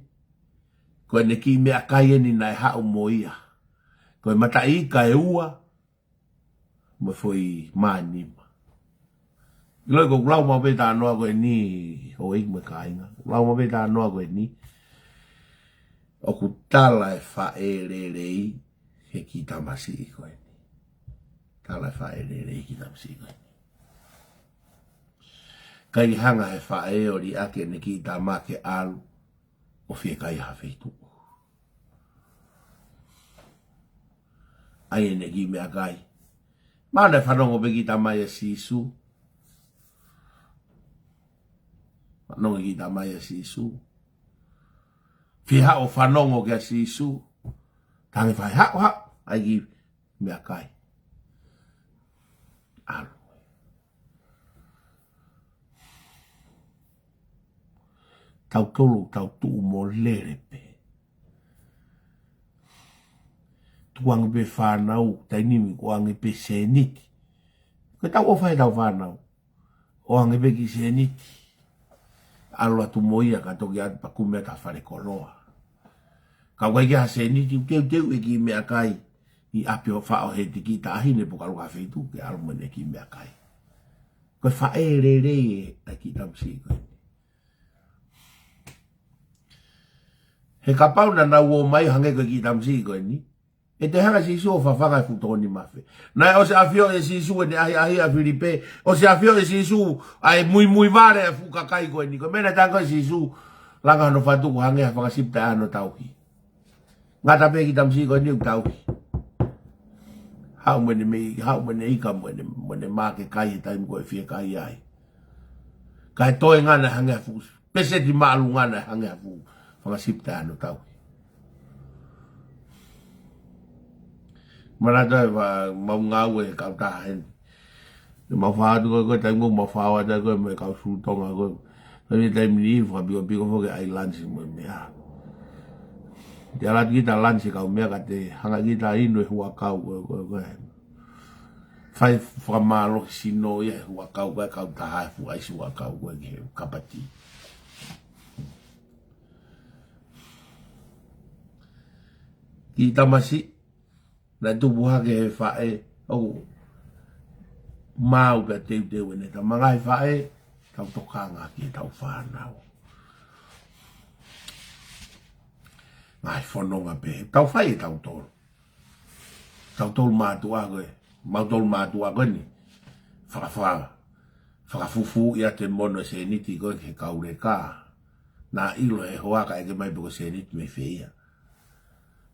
ko ʻene kiʻi meʻakai eni naʻe haʻu mo ia. Ko e mataʻi ika ʻe ua, mo e foʻi mā ʻe nima. ʻIlo ʻoku ou lau maʻu pē tānoa ko eni, houʻeiki mo e kāinga. Lau maʻu pē tānoa ko eni, ʻoku tala e faʻē lelei, he kiʻi tamasiʻi ko eni. Tala e faʻē lelei he kiʻi tamasiʻi ko eni. ʻIkai hanga he faʻē ʻo liʻaki ʻene kiʻi tama ke ʻalu ʻo fiekaia ha feituʻu. ʻAi ʻene kiʻi meʻakai. Mahalo naʻe fanongo pē kiʻi tama ia ʻia Sīsū. Fanongo kiʻi tama ia ʻia Sīsū. Fie haʻu ʻo fanongo kia Sīsū. Tangi fai haʻu haʻu. ʻAi kiʻi meʻakai. ʻAlu. Tautolu, tau tuʻu mo lele pē. Tukuange pē fānau, taimi ni kuange pē sēniti. Ko ʻetau ʻofa he tau fānau. ʻOange pē kiʻi sēniti. ʻAlu atu mo ia ka toki atu pea kumi atu ha fale koloa. Ka ʻoku ʻikai ke ʻi ai ha sēniti, ʻoku teuteu e kiʻi meʻakai ʻi ʻapi ʻo faʻo he tiki taʻahine pe ko e ʻalu ki ha feituʻu ke ʻalu mo ʻene kiʻi meʻakai. Ko e faʻē lelei e, ʻa e kiʻi tamasiʻi ko eni. He kapau naʻa nau ō mai hangē ko e kiʻi tamasiʻi ko eni, ʻe toe hanga ʻe Sīsū ʻo fafanga e fuʻu toko nima afe. Naʻe ʻosi ʻafioʻi ʻe Sīsū ʻene ʻahiʻahi ʻa Filipe, ʻosi ʻafioʻi ʻe Sīsū ʻa e muimui vale ʻa e fuʻu kakai ko eni. Ko e meʻa naʻe tala ko ē ʻe Sīsū, langa hono fatu ʻoku hangē ha fanga sipi taʻe ʻi ai hano tauhi. Ngata pē kiʻi tamasiʻi ko eni ʻoku tauhi. Haʻu mo ʻene mei, haʻu mo ʻene ika mo ʻene, mo ʻene mā ke kai he taimi ko ē ʻe fiekaia ai. Kae toe ngana hangē ha fuʻu peseti māʻolunga naʻe hangē ha fuʻu fanga sipi taʻe ʻi ai hano tauhi. Manatu ai ʻoku mau ngāue he kautaha heni. Mau fā atu ko ē, ko e taimi ko ē mau fā atu ko ē mo e kau sū Tonga ko ē. Taimi, taimi ni fakapikopiko foki ʻai lanisi mo e meʻa. Te ʻalu atu kita lanisi kau meʻa ka te hanga kita inu e huʻakau ko ē, ko ē, ko ē. Fai fakamālohisino ia e huʻakau ko ē, kautaha e fuʻu ʻaisi huʻakau ko ē ki he kapati. Kiʻi tamasiʻi, naʻe tupu hake he faʻē, ʻoku maau pea teuteu ʻene tama. Ngaahi faʻē, tau tokanga ki heʻetau fānau. Ngaahi fononga pē, tau fai ʻe tautolu. Tautolu mātuʻa ko ē, mautolu mātuʻa ko eni. Faka, faka, fakafufū ia e mono e sēniti ko ē ki he kau leka. Naʻa ʻilo he hoa ka ʻeke mai pe ko e sēniti mei fē ia.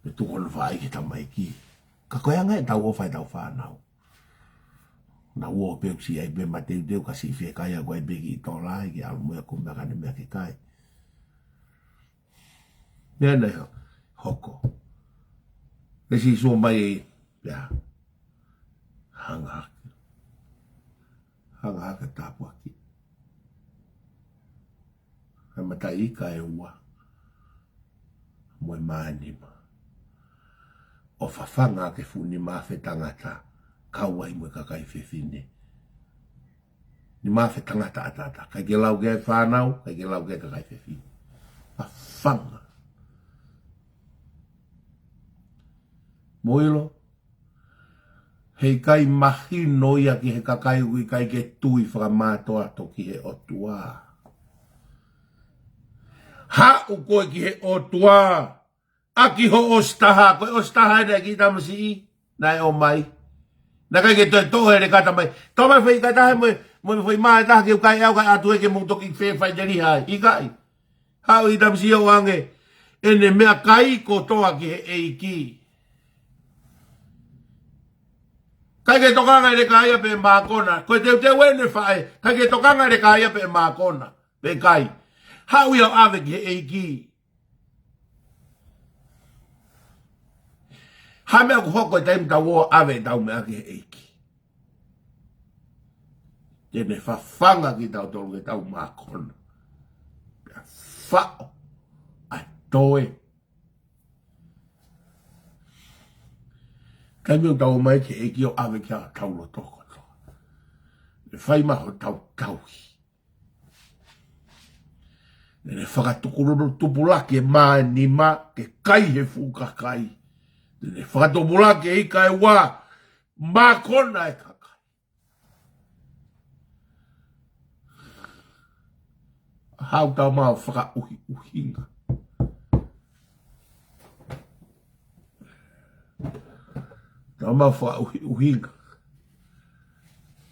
Pea tuku hono fai ki he tamaiki. Ka ko e anga ʻetau ʻofa ʻetau fānau. Naʻa ʻoku pē ʻoku siʻi ai pē mateuteu ka siʻi fiekaia ko ē pē kiʻi tola ʻi ke ʻalu mo ia ko e meʻa ka ne meʻa ke kai. Meʻa naʻe hoko. Pea Sīsū ʻomai, pea hanga hake. Hanga hake tāpuaki. He mataʻi ika ʻe ua mo e mā nima. ʻO fafanga ʻaki e fuʻu nima afe tangata, kau ai mo e kakai fefine. Nima afe tangata ʻataʻatā. ʻIkai ke lau ki ai e fānau, ʻikai ke lau ki ai e kakai fefine. Fafanga. Mou ʻilo, heʻikai mahino ia ki he kakai ʻoku ʻikai ke tui fakamātoato ki he ʻOtua. Haʻu koe ki he ʻOtua. ʻAki hoʻo ʻosi taha, ko e ʻosi taha ena e kiʻi tamasiʻi naʻe ʻomai. Naʻe ʻikai ke toe toʻo e leka mai. Toʻo mai foʻi ika ʻe taha mo e, mo e foʻi mā ʻe taha ke u kai au kae ʻatu ē ke mou toki fai faʻiteliha ai. ʻIkai. Haʻu e kiʻi tamasiʻi ʻo ʻoange ʻene meʻakai kotoa ki he ʻEiki. ʻIkai ke tokanga e leka ia pē ʻe mākona. Ko e teuteu ʻene faʻē. ʻIkai ke tokanga e leka ia pē ʻe mākona. Pe ʻikai. Haʻu ia ʻo ʻave ki he ʻEiki. Ha meʻa ʻoku hoko he taimi tau ō ʻo ʻave ʻetau meʻa ki he ʻEiki. Te ne fafanga kitautolu ke tau mākona. Pea faʻo ʻa e toe. Taimi ʻoku tau ō mai ki he ʻEiki ʻo ʻave ki ai hotau loto kotoa. Ne fai mai hotau tauhi. Ne ne fakatukululu tupulaki e mā ʻe nima ke kai he fuʻu kakai. Ne ne fakatupulaki e ika ʻe ua, mākona e kakai. Haʻu tau mau fakaʻuhiʻuhinga. Tau mau fakaʻuhiʻuhinga.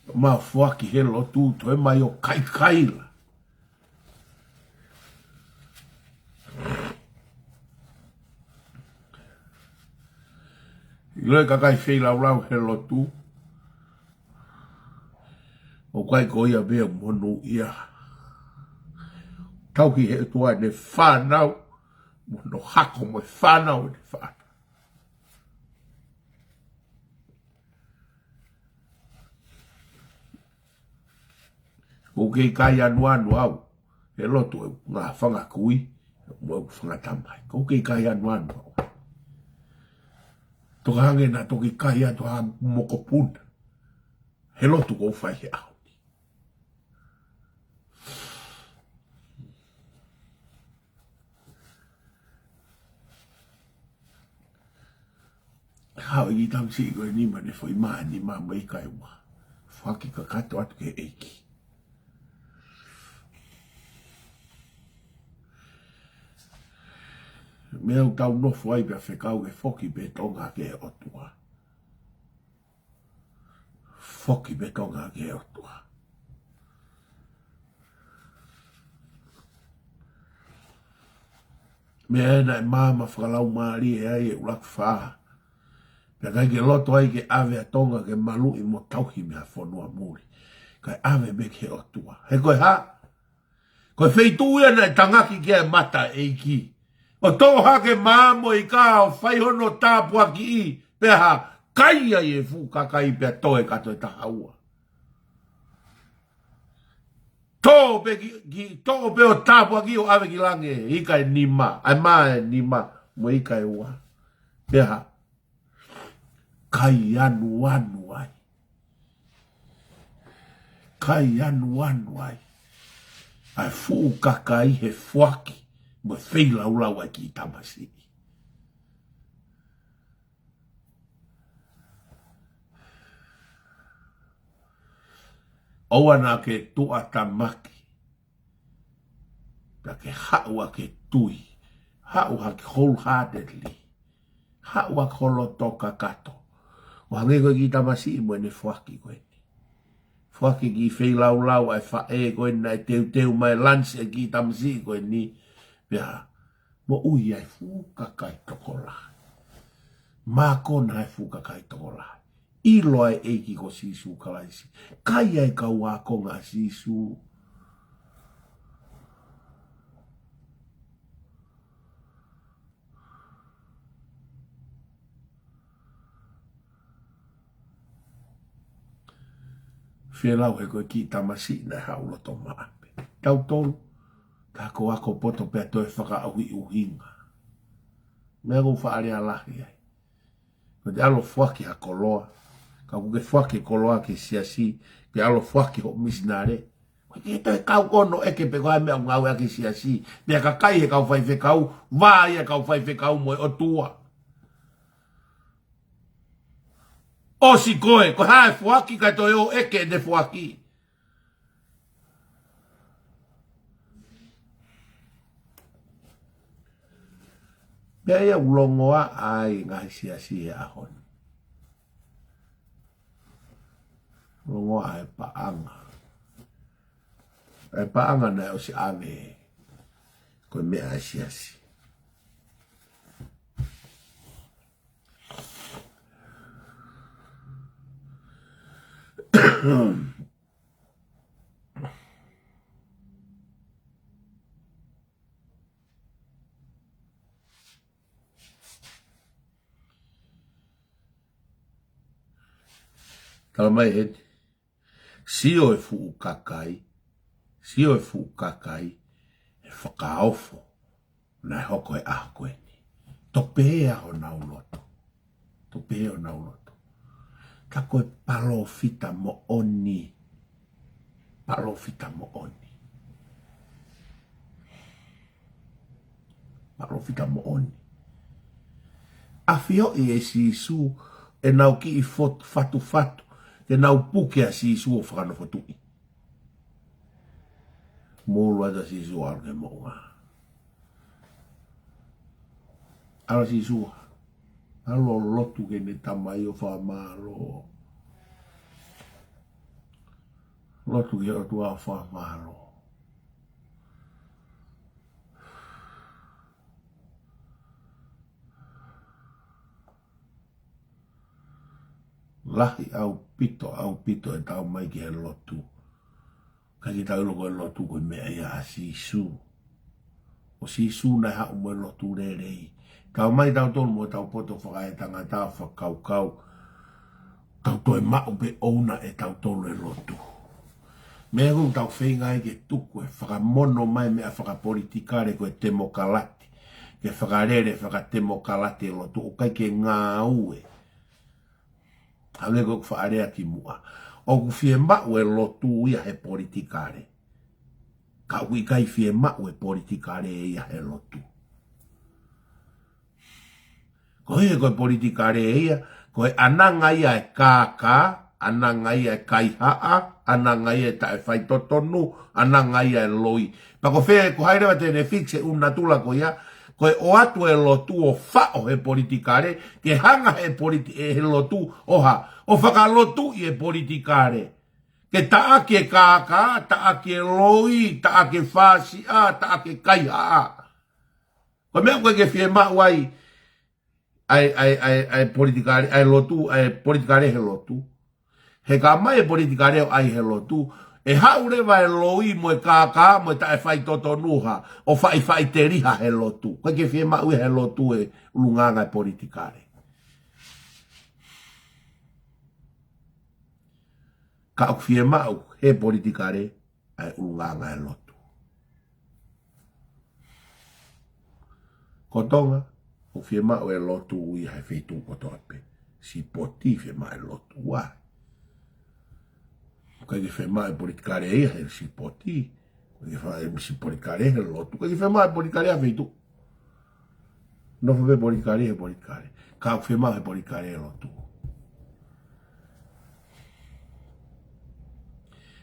Tau mau foaki he lotu, toe mai ʻo kaikaila. ʻIlo e kakai feilaulau he lotu. ʻOku ʻikai ko ia pē ʻoku monūʻia. Tauhi he ʻOtua ʻene fānau, mo hono hako mo e fānau ʻene fānau. ʻOku kei kai anuanu au he lotu ʻeku ngaahi fanga kui mo ʻeku fanga tamai. ʻOku kei kai anuanu au. Toka hangē naʻa toki kai atu ha mokopuna he lotu ʻoku ou fai he ʻaho ni. Haʻu e kiʻi tamasiʻi ko eni mo ʻene foʻi mā ʻe nima mo e ika ʻe ua. Foaki kakato atu ki he ʻEiki. Meʻa ʻoku tau nofo ai pea fekau ke foki pē Tonga ki he ʻOtua. Foki pē Tonga ki he ʻOtua. Meʻa ena ʻe maama fakalaumālie ai e ʻUluaki Fā. Pea ʻikai ke loto ai ke ʻave ʻa Tonga ke maluʻi mo tauhi mei ha fonua muli. Kae ʻave pē ki he ʻOtua. He ko e hā? Ko e feituʻu ia naʻe tangaki ki ai e mata ʻo e ʻEiki. ʻO toʻo hake mā mo e ika ʻo fai hono tāpuakiʻi, pea hā, kai ai e fuʻu kakai pea toe kato e taha ua. Toʻo pē ki, ki, toʻo pē ʻo tāpuakiʻi ʻo ʻave ki langi e ika ʻe nima, ʻa e mā ʻe nima, mo e ika ʻe ua. Pea hā, kai anuanu ai. Kai anuanu ai ʻa e fuʻu kakai he foaki mo e feilaulau ʻa e kiʻi tamasiʻi. ʻOua naʻa ke tuʻatamaki. Pea ke haʻu ʻa ke tui. Haʻu ʻa ke wholeheartedly. Haʻu ʻa ke loto kakato. ʻO hangē ko e kiʻi tamasiʻi mo ʻene foaki ko eni. Foaki kiʻi feilaulau ʻa e faʻē ko eni naʻe teuteu mai e lunch e kiʻi tamasiʻi ko eni. Pea moʻui ai fuʻu kakai tokolahi. Mākona ai fuʻu kakai tokolahi. ʻIlo ai e ʻEiki ko Sīsū Kalaisi. Kai ai e kau ākonga ʻa Sīsū. Fielau he ko e kiʻi tamasiʻi naʻe haʻu loto maʻa pē. Tautolu, ka ko ako poto pea toe fakaʻuhiʻuhinga. Meʻa ʻoku ou faʻa lea lahi ai. Ko te ʻalu ʻo foaki ha koloa. Ka ʻoku ke foaki e koloa ki he siasi, ke ʻalu ʻo foaki hoʻo misinale. Ko e ke toe kau ono ʻeke pe ko e hā e meʻa ʻoku ngāueʻaki he siasi. Pea ka kai he kau faifekau, vā ia kau faifekau mo e ʻOtua. ʻOsi koe, ko e hā e foaki ka toe ō ʻeke ʻene foaki. Pea ia ʻoku longoaʻa ai e ngaahi siasi he ʻaho ni. Longoaʻa e paʻanga. E paʻanga naʻe ʻosi ʻave ko e meʻa ʻa e siasi. Tala mai heni, sio e fuʻu kakai, sio e fuʻu kakai, he fakaofo naʻe hoko he ʻaho ko eni. Toʻo pehē honau loto. Toʻo pehē honau loto. Ka ko e palōfita moʻoni. Palōfita moʻoni. Palōfita moʻoni. ʻAfioʻi ʻe Sīsū ʻenau kiʻi fot-, fatufatu, ke nau puke ʻa Sīsū ʻo fakanofo tuʻi. Mou ʻalu atu ʻa Sīsū ʻalu ki he moʻunga. ʻAlu ʻa Sīsū, ʻalu ʻo lotu ki heʻene Tamai ʻo fakamālō. Lotu ki he ʻOtua ʻo fakamālō. Lahi ʻaupito, ʻaupito e tau mai ki he lotu. Ka ke tau ʻilo ko e lotu ko e meʻa ia ʻa Sīsū. ʻO Sīsū naʻe haʻu mo e lotu lelei. Tau mai tautolu mo tau poto fakaetangata fakakaukau. Tau toe maʻu pē ʻouna ʻe tautolu e lotu. Meʻa ʻoku tau feinga ai ke tuku e fakamono mai meʻa fakapolitikale ko e temokalati. Ke fakalele fakatemokalati e lotu ʻoku ʻikai ke ngāue. Hangē ko ʻeku faʻa lea kimuʻa. ʻOku fiemaʻu e lotu ia he politikale. Ka ʻoku ʻikai fiemaʻu e politikale ia he lotu. Ko ia ko e politikale ia, ko e ʻananga ia e kākā, ʻananga ia e kaihaʻa, ʻananga ia e taʻefaitotonu, ʻananga ia e loi. Pea ko fē, ko hai leva te ne fix e ʻū natula ko ia, ko e ʻoatu e lotu ʻo faʻo he politikale, ke hanga he politi-, ʻe he lotu ʻo hā, ʻo fakalotuʻi e politikale. Ke taʻaki e kākā, taʻaki e loi, taʻaki e fāsiʻa, taʻaki e kaihaʻa. Ko e meʻa ko ē ke fiemaʻu ai, ʻa e, ʻa e, ʻa e, ʻa e politikale, ʻa e lotu, ʻa e politikale he lotu. He ka mai e politikale ʻo ʻai he lotu, ʻe haʻu leva e loi mo e kākā mo e taʻefaitotonu hā, ʻo faʻifaʻiteliha he lotu. ʻOku ʻikai ke fiemaʻu ia he lotu e ʻulungaanga e politikale. Ka ʻoku fiemaʻu he politikale, ʻa e ʻulungaanga e lotu. Ko Tonga, ʻoku fiemaʻu e lotu ia he feituʻu kotoa pē. Sipoti fiemaʻu e lotu ai. ʻIkai ke fiemaʻu e politikale ia he sipoti. ʻIkai ke fiemaʻu e politikale he lotu. ʻIkai ke fiemaʻu e politikale ia he feituʻu. Nofo pē politikale he politikale. Ka ʻoku fiemaʻu he politikale he lotu.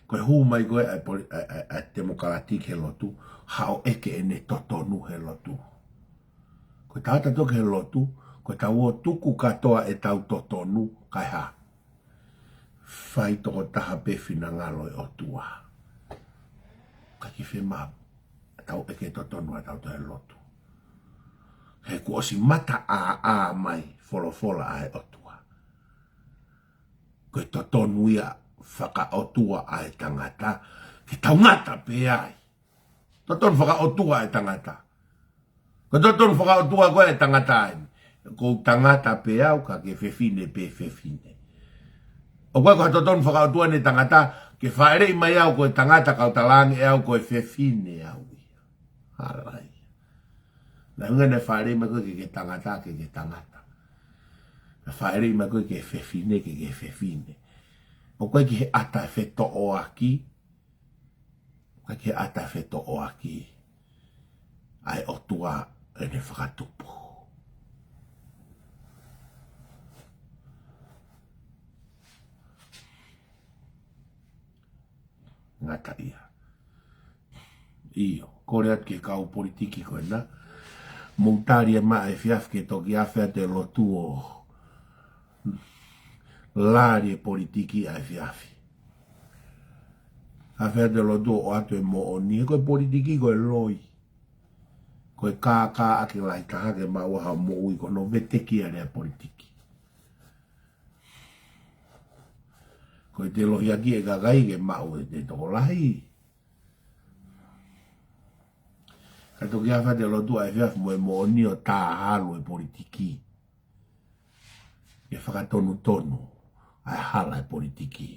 Ko e hū mai ko ē ʻa e poli-, ʻa e, ʻa e, ʻa e temokalati ki he lotu, haʻu ʻo ʻeke ʻene totonu he lotu. Ko e tangata toki he lotu, ko e tau ō tuku kātoa ʻetau totonu, kae hā. Fai tokotaha pē finangalo e ʻOtua. ʻIkai ke fiemaʻu ʻa e tau ʻeke totonu ʻa e tau toe lotu. He kuo ʻosi mataʻāʻā mai folofola ʻa e ʻOtua. Ko e totonu ia fakaʻotua ʻa e tangata, ke tau ngata pē ai. Totonu fakaʻotua ʻa e tangata. Ko e totonu fakaʻotua ko ē ʻa e tangata eni. Ko u tangata pē au ka ke fefine pē fefine. ʻOku ʻikai ko ha totonu fakaʻotua ʻene tangata, Ke fāʻeleʻi mai au ko e tangata, ka u talaange ʻe au ko e fefine au ia. Hala ia. Naʻe ʻikai ke ne fāʻeleʻi mai koe ke ke tangata, ke ke tangata. Naʻe fāʻeleʻi mai koe ke fefine, ke ke fefine. ʻOku ʻikai ke he ʻata fetoʻoaki. ʻIkai ke he ʻata fetoʻoaki ʻa e ʻOtua ʻene fakatupu. Ngata ia. ʻIo, kole atu ki he kau politiki ko ena. Mou tali ʻa e efiafi ke toki afe atu e lotu ʻo lali e politiki ʻa e efiafi. Afe atu e lotu ʻo ʻoatu e moʻoni. Ko e politiki ko e loi. Ko e kākā ʻaki lahi taha ke maʻu ha moʻui ko hono veteki ʻa e lea politiki. Ko e te lohiakiʻi e kakai ke maʻu e te tokolahi. Ka toki afe atu e lotu ʻa e efiafi mo e moʻoni ʻo tāhalu e politiki. Ke fakatonutonu ʻa e hala e politiki.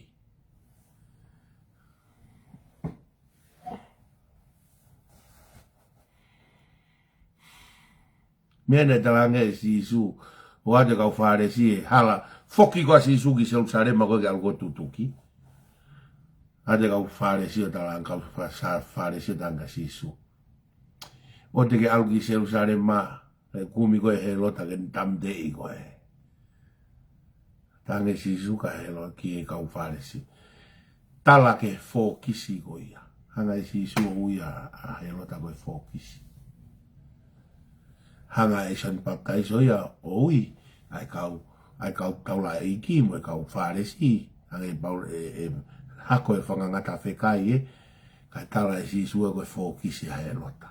Meʻa naʻe talaange ʻe Sīsū, ʻoatu e kau Fālesi e hala, foki ko ē ʻa Sīsū ki Selusalema ko ē ke ʻalu ko ē ʻo tutuki. ʻOatu e kau Fālesi ʻo talaange, kau Fa-, Sa-, Fālesi ʻo talaange kia Sīsū, ʻoua te ke ʻalu ki Selusalema, ʻe kumi koe ʻe Hēlota ke ne tāmateʻi koe. Talaange ʻe Sīsū kia Hēlo-, ki he kau Fālesi, tala ki he fōkisi ko ia. Hanga ʻe Sīsū ʻo ui ʻa, ʻa Hēlota ko e fōkisi. Hanga ʻe Sione Papitaiso ia ʻo ui ʻa e kau, ʻa e kau taulaʻeiki mo e kau Fālesi. Hanga ʻe Paula ʻe, ʻe hako e fanga ngata fekai ē, kae tala ʻe Sīsū ia ko e fōkisi ʻa Hēlota.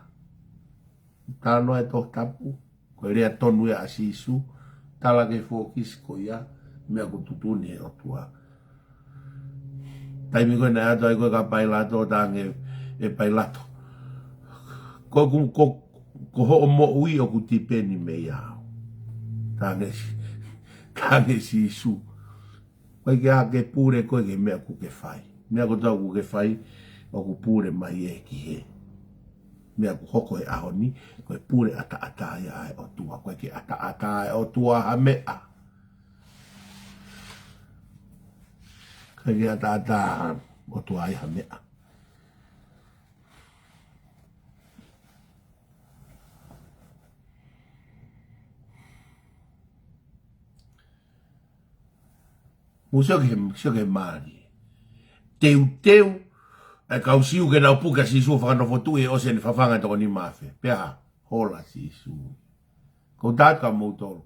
Talanoa e Tohi Tapu, ko e lea tonu ia ʻa Sīsū, tala ki he fōkisi ko ia, meʻa ʻoku tuʻutuʻuni ʻe he ʻOtua. Taimi ko ē naʻe ʻatu ai ko ē kia Pailato, talaange ʻe Pailato, ko, ko, ko, ko hoʻo moʻui ʻoku tipeni mei au. Talaange ʻe Si-, talaange ʻe Sīsū, ʻoku ʻikai ke ʻi ai ha pule ko ē ki he meʻa ʻoku ke fai. Meʻa kotoa ʻoku ke fai, ʻoku pule mai ē ki he meʻa ʻoku hoko he ʻaho ni, ko e pule ʻataʻatā ia ʻa e ʻOtua, ʻoku ʻikai ke ʻataʻatā ʻa e ʻOtua ha meʻa. ʻIkai ke ʻataʻatā ʻa e ʻOtua ia ha meʻa. Mou sio ki he, sio ki he mali. Teuteu ʻa e kau Siu ke nau puke ʻa Sīsū ʻo fakanofo tuʻi ʻo ʻosi ʻene fafanga e toko nima afe. Pea hā, hola Sīsū. Ko tata mou tolo.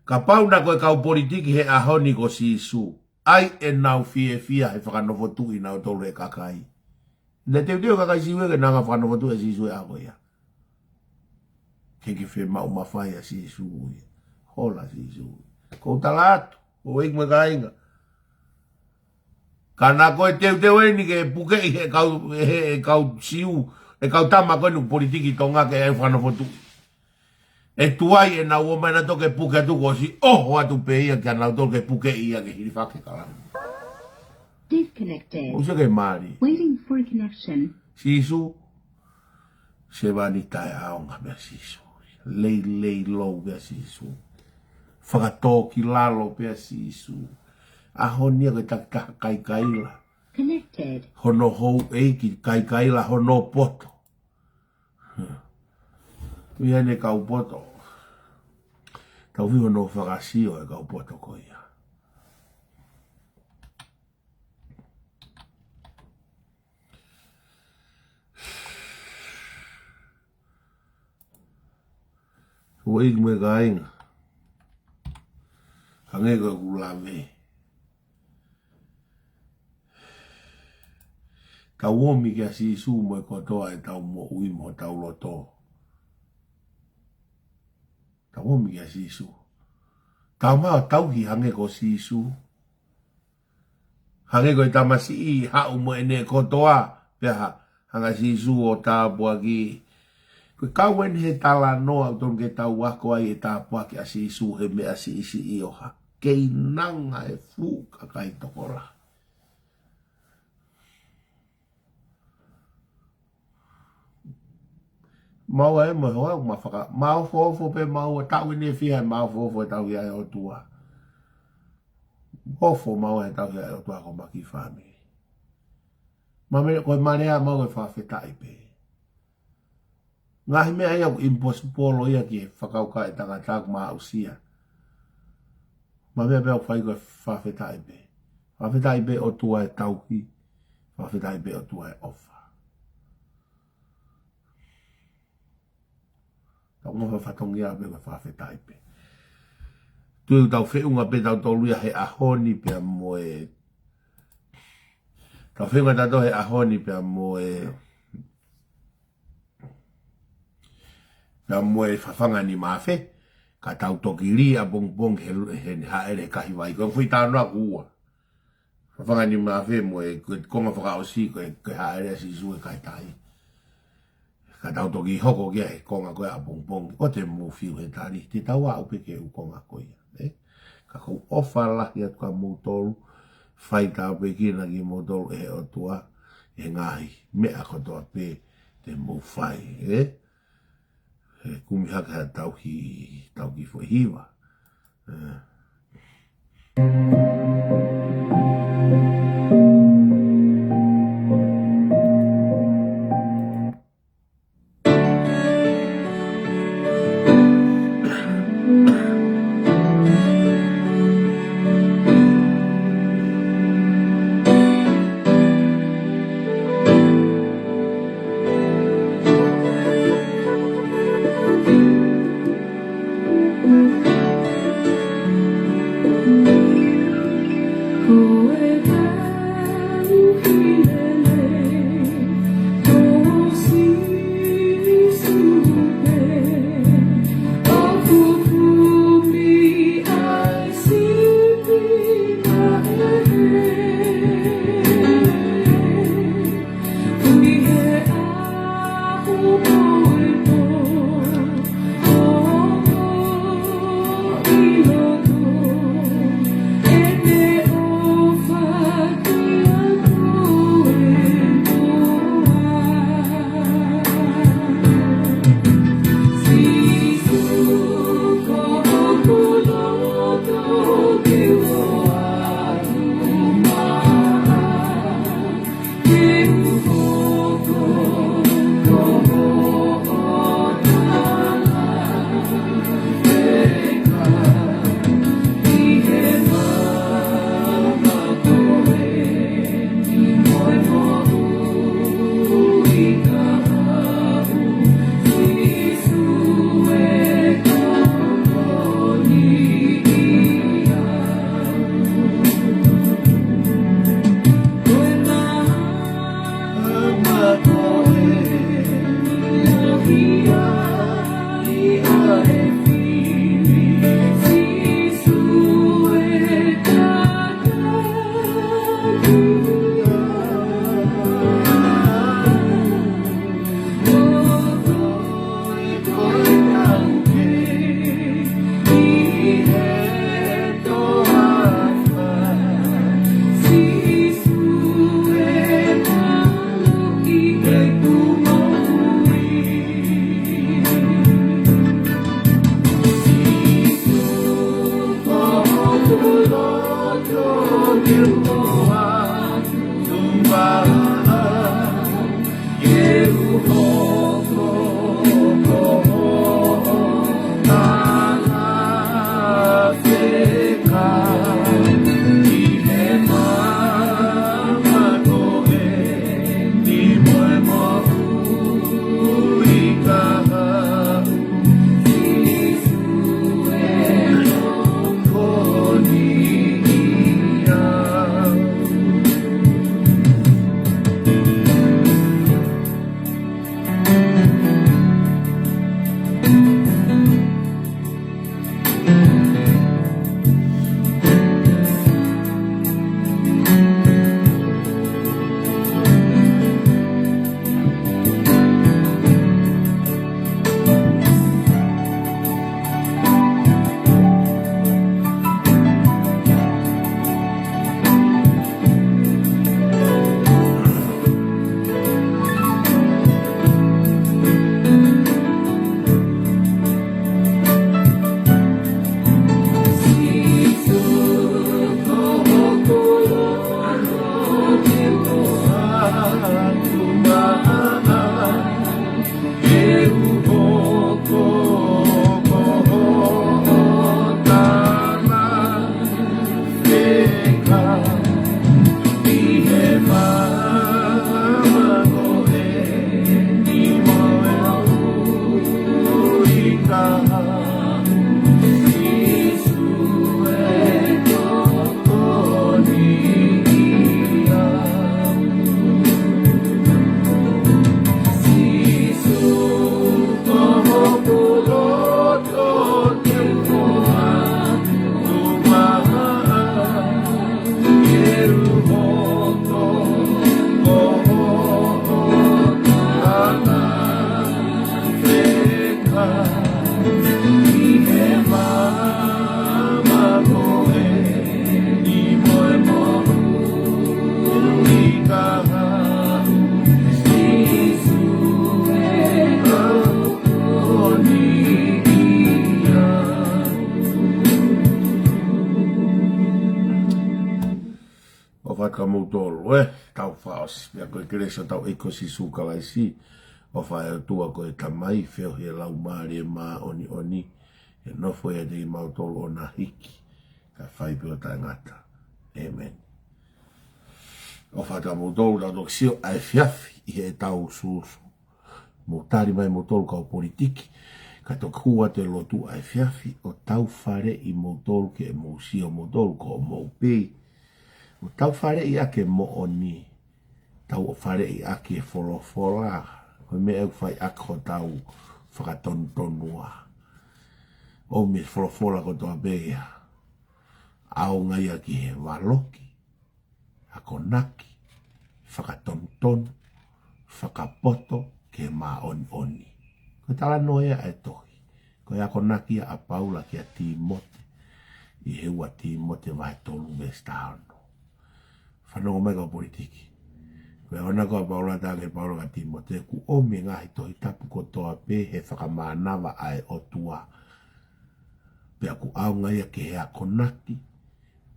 Kapau naʻe ko e kau politiki he ʻaho ni ko Sīsū, ʻai ʻenau fiefia he fakanofo tuʻi nautolu he kakai. Naʻe teuteu e kakai Siu ia ke nau hanga ʻo fakanofo tuʻi ʻa Sīsū he ʻaho ia. Ke ke fiemaʻu mafai ʻa Sīsū ia. Hola Sīsū ia. Ko u tala atu, ʻoku ʻikai mo e kāinga. Ka naʻe ko e teuteu eni ke pukeʻi he kau, he, he kau Siu, he kau tama ko eni politiki Tonga ke ʻai fakanofo tuʻi. ʻE tuai ʻenau ō mai nautolu ke puke atu kuo ʻosi ʻoho atu pē ia kia nautolu ke pukeʻi ia ke hilifaki e kalanga. Disconnected. Mou sio ki he mali. Waiting for a connection. Sīsū, sevāniti taʻeʻaonga pē ʻa Sīsū. Leilei lou pē ʻa Sīsū. Fakatōkilalo pē ʻa Sīsū. ʻAho ni ia ko e takitaha kaikaila. Connected. Hono houʻeiki kaikaila hono poto. Ia ne kau poto. Tau fiu hono fakasio e kau poto ko ia. ʻOku ʻikai mo e kāinga. Hangē ko ʻeku lave. Tau ōmi kia Sīsū mo e kotoa ʻetau moʻui mo hotau loto. Tau ōmi kia Sīsū. Tau maʻu tauhi hangē ko Sīsū. Hangē ko e tamasiʻi haʻu mo ʻene kotoa, pea hā, hanga ʻe Sīsū ʻo tāpuakiʻi. Ko e kau eni he talanoa ʻoku totonu ke tau ako ai e tāpuaki ʻa Sīsū he meʻa siʻisiʻi ʻo hā. Keinanga e fuʻu kakai tokolahi. Maua ē mo e hoa, ma faka, maofoofo pē maua, taʻu ʻe fiha ʻe maofoofo e tauhi ʻa e ʻOtua. Ofo maua e tauhi ʻa e ʻOtua ko ma kiʻi fāmili. Ma mele ko e malea maua e fakafetaʻi pē. Ngaahi meʻa ia ʻoku impossible ia ki he fakakaukau ʻa e tangata ʻoku ma aʻusia. Ma meʻa pē ʻoku fai ko e fakafetaʻi pē. Fakafetaʻi pē ʻOtua e tauhi. Fakafetaʻi pē ʻOtua e ʻofa. Tau mo fa fatongia pē ko e fakafetaʻi pē. Tui tau feʻunga pē tau tolu ia he ʻaho ni pea mo e. Tau feʻunga tato he ʻaho ni pea mo e. Pea mo e fafanga ni mafe. Ka tau toki lī ʻapongipongi he, he haʻele he kahi vai. Ko e fui tāno aku ua. Fafanga ni mafe mo e, ko e konga fakaʻosi ko e, ko e haʻele ʻa Sīsū he kakai tahi. Ka tau toki hoko ki he konga ko e ʻapongipongi. ʻO te mou fiu he tali, te tau aʻu pē ki he ʻū konga ko ia. Ē? Ka ʻoku ou ʻofa lahi atu kia moutolu, fai tāpuekina kimoutolu ʻe he ʻOtua, he ngaahi meʻa kotoa pē te mou fai. Ē? He kumi hake ha tauhi, tauhi foʻi hiva. ʻOfa atu kia moutolu, ē, tau fakaʻosi. Pea ko e kelesi ʻa hotau ʻEiki ko Sīsū Kalaisi, ʻofa ʻa e ʻOtua ko e Tamai, feohi ʻa e Laumālie Māʻoniʻoni, ʻe nofo ʻiate kimautolu ʻo na hiki, kae fai pē ʻo taʻengata. ʻĒmeni. ʻOfa atu kia moutolu, tau toki sio ʻa e efiafi ʻi heʻetau sūsū. Mou tali mai moutolu kau politiki, ka toki hū atu e lotu ʻa e efiafi, ʻo tau faleʻi moutolu ke mou sio moutolu ko homou pei. ʻO tau faleʻi ʻaki e moʻoni, tau faleʻi ʻaki e folofola, ko e meʻa ʻoku fai ʻaki hotau fakatonutonua. ʻOmi e folofola kotoa pē ia, ʻaonga ia ki he valoki, akonaki, fakatonutonu, fakapoto ki he māʻoniʻoni. Ko e talanoa ia ʻa e tohi. Ko e akonaki ia ʻa Paula kia Tīmote, ʻi he ua Tīmote vahe tolu veesi taha ono. Fanongo mai kau politiki. Ko e akonaki ʻa Paula, talaange ʻe Paula kia Tīmote, kuo ʻomi e ngaahi tohi tapu kotoa pē he fakamānava ʻa e ʻOtua. Pea ʻoku ʻaonga ia ki he akonaki,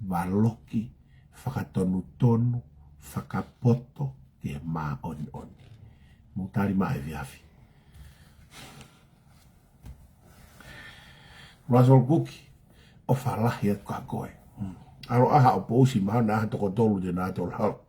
valoki, fakatonutonu, fakapoto ki he māʻoniʻoni. Mou tali mai e efiafi. Russell Cook, ʻofa lahi atu kia koe. Mm. ʻAlu ʻaho ʻo pousi mahalo naʻe ʻaho toko tolu te na tolalo.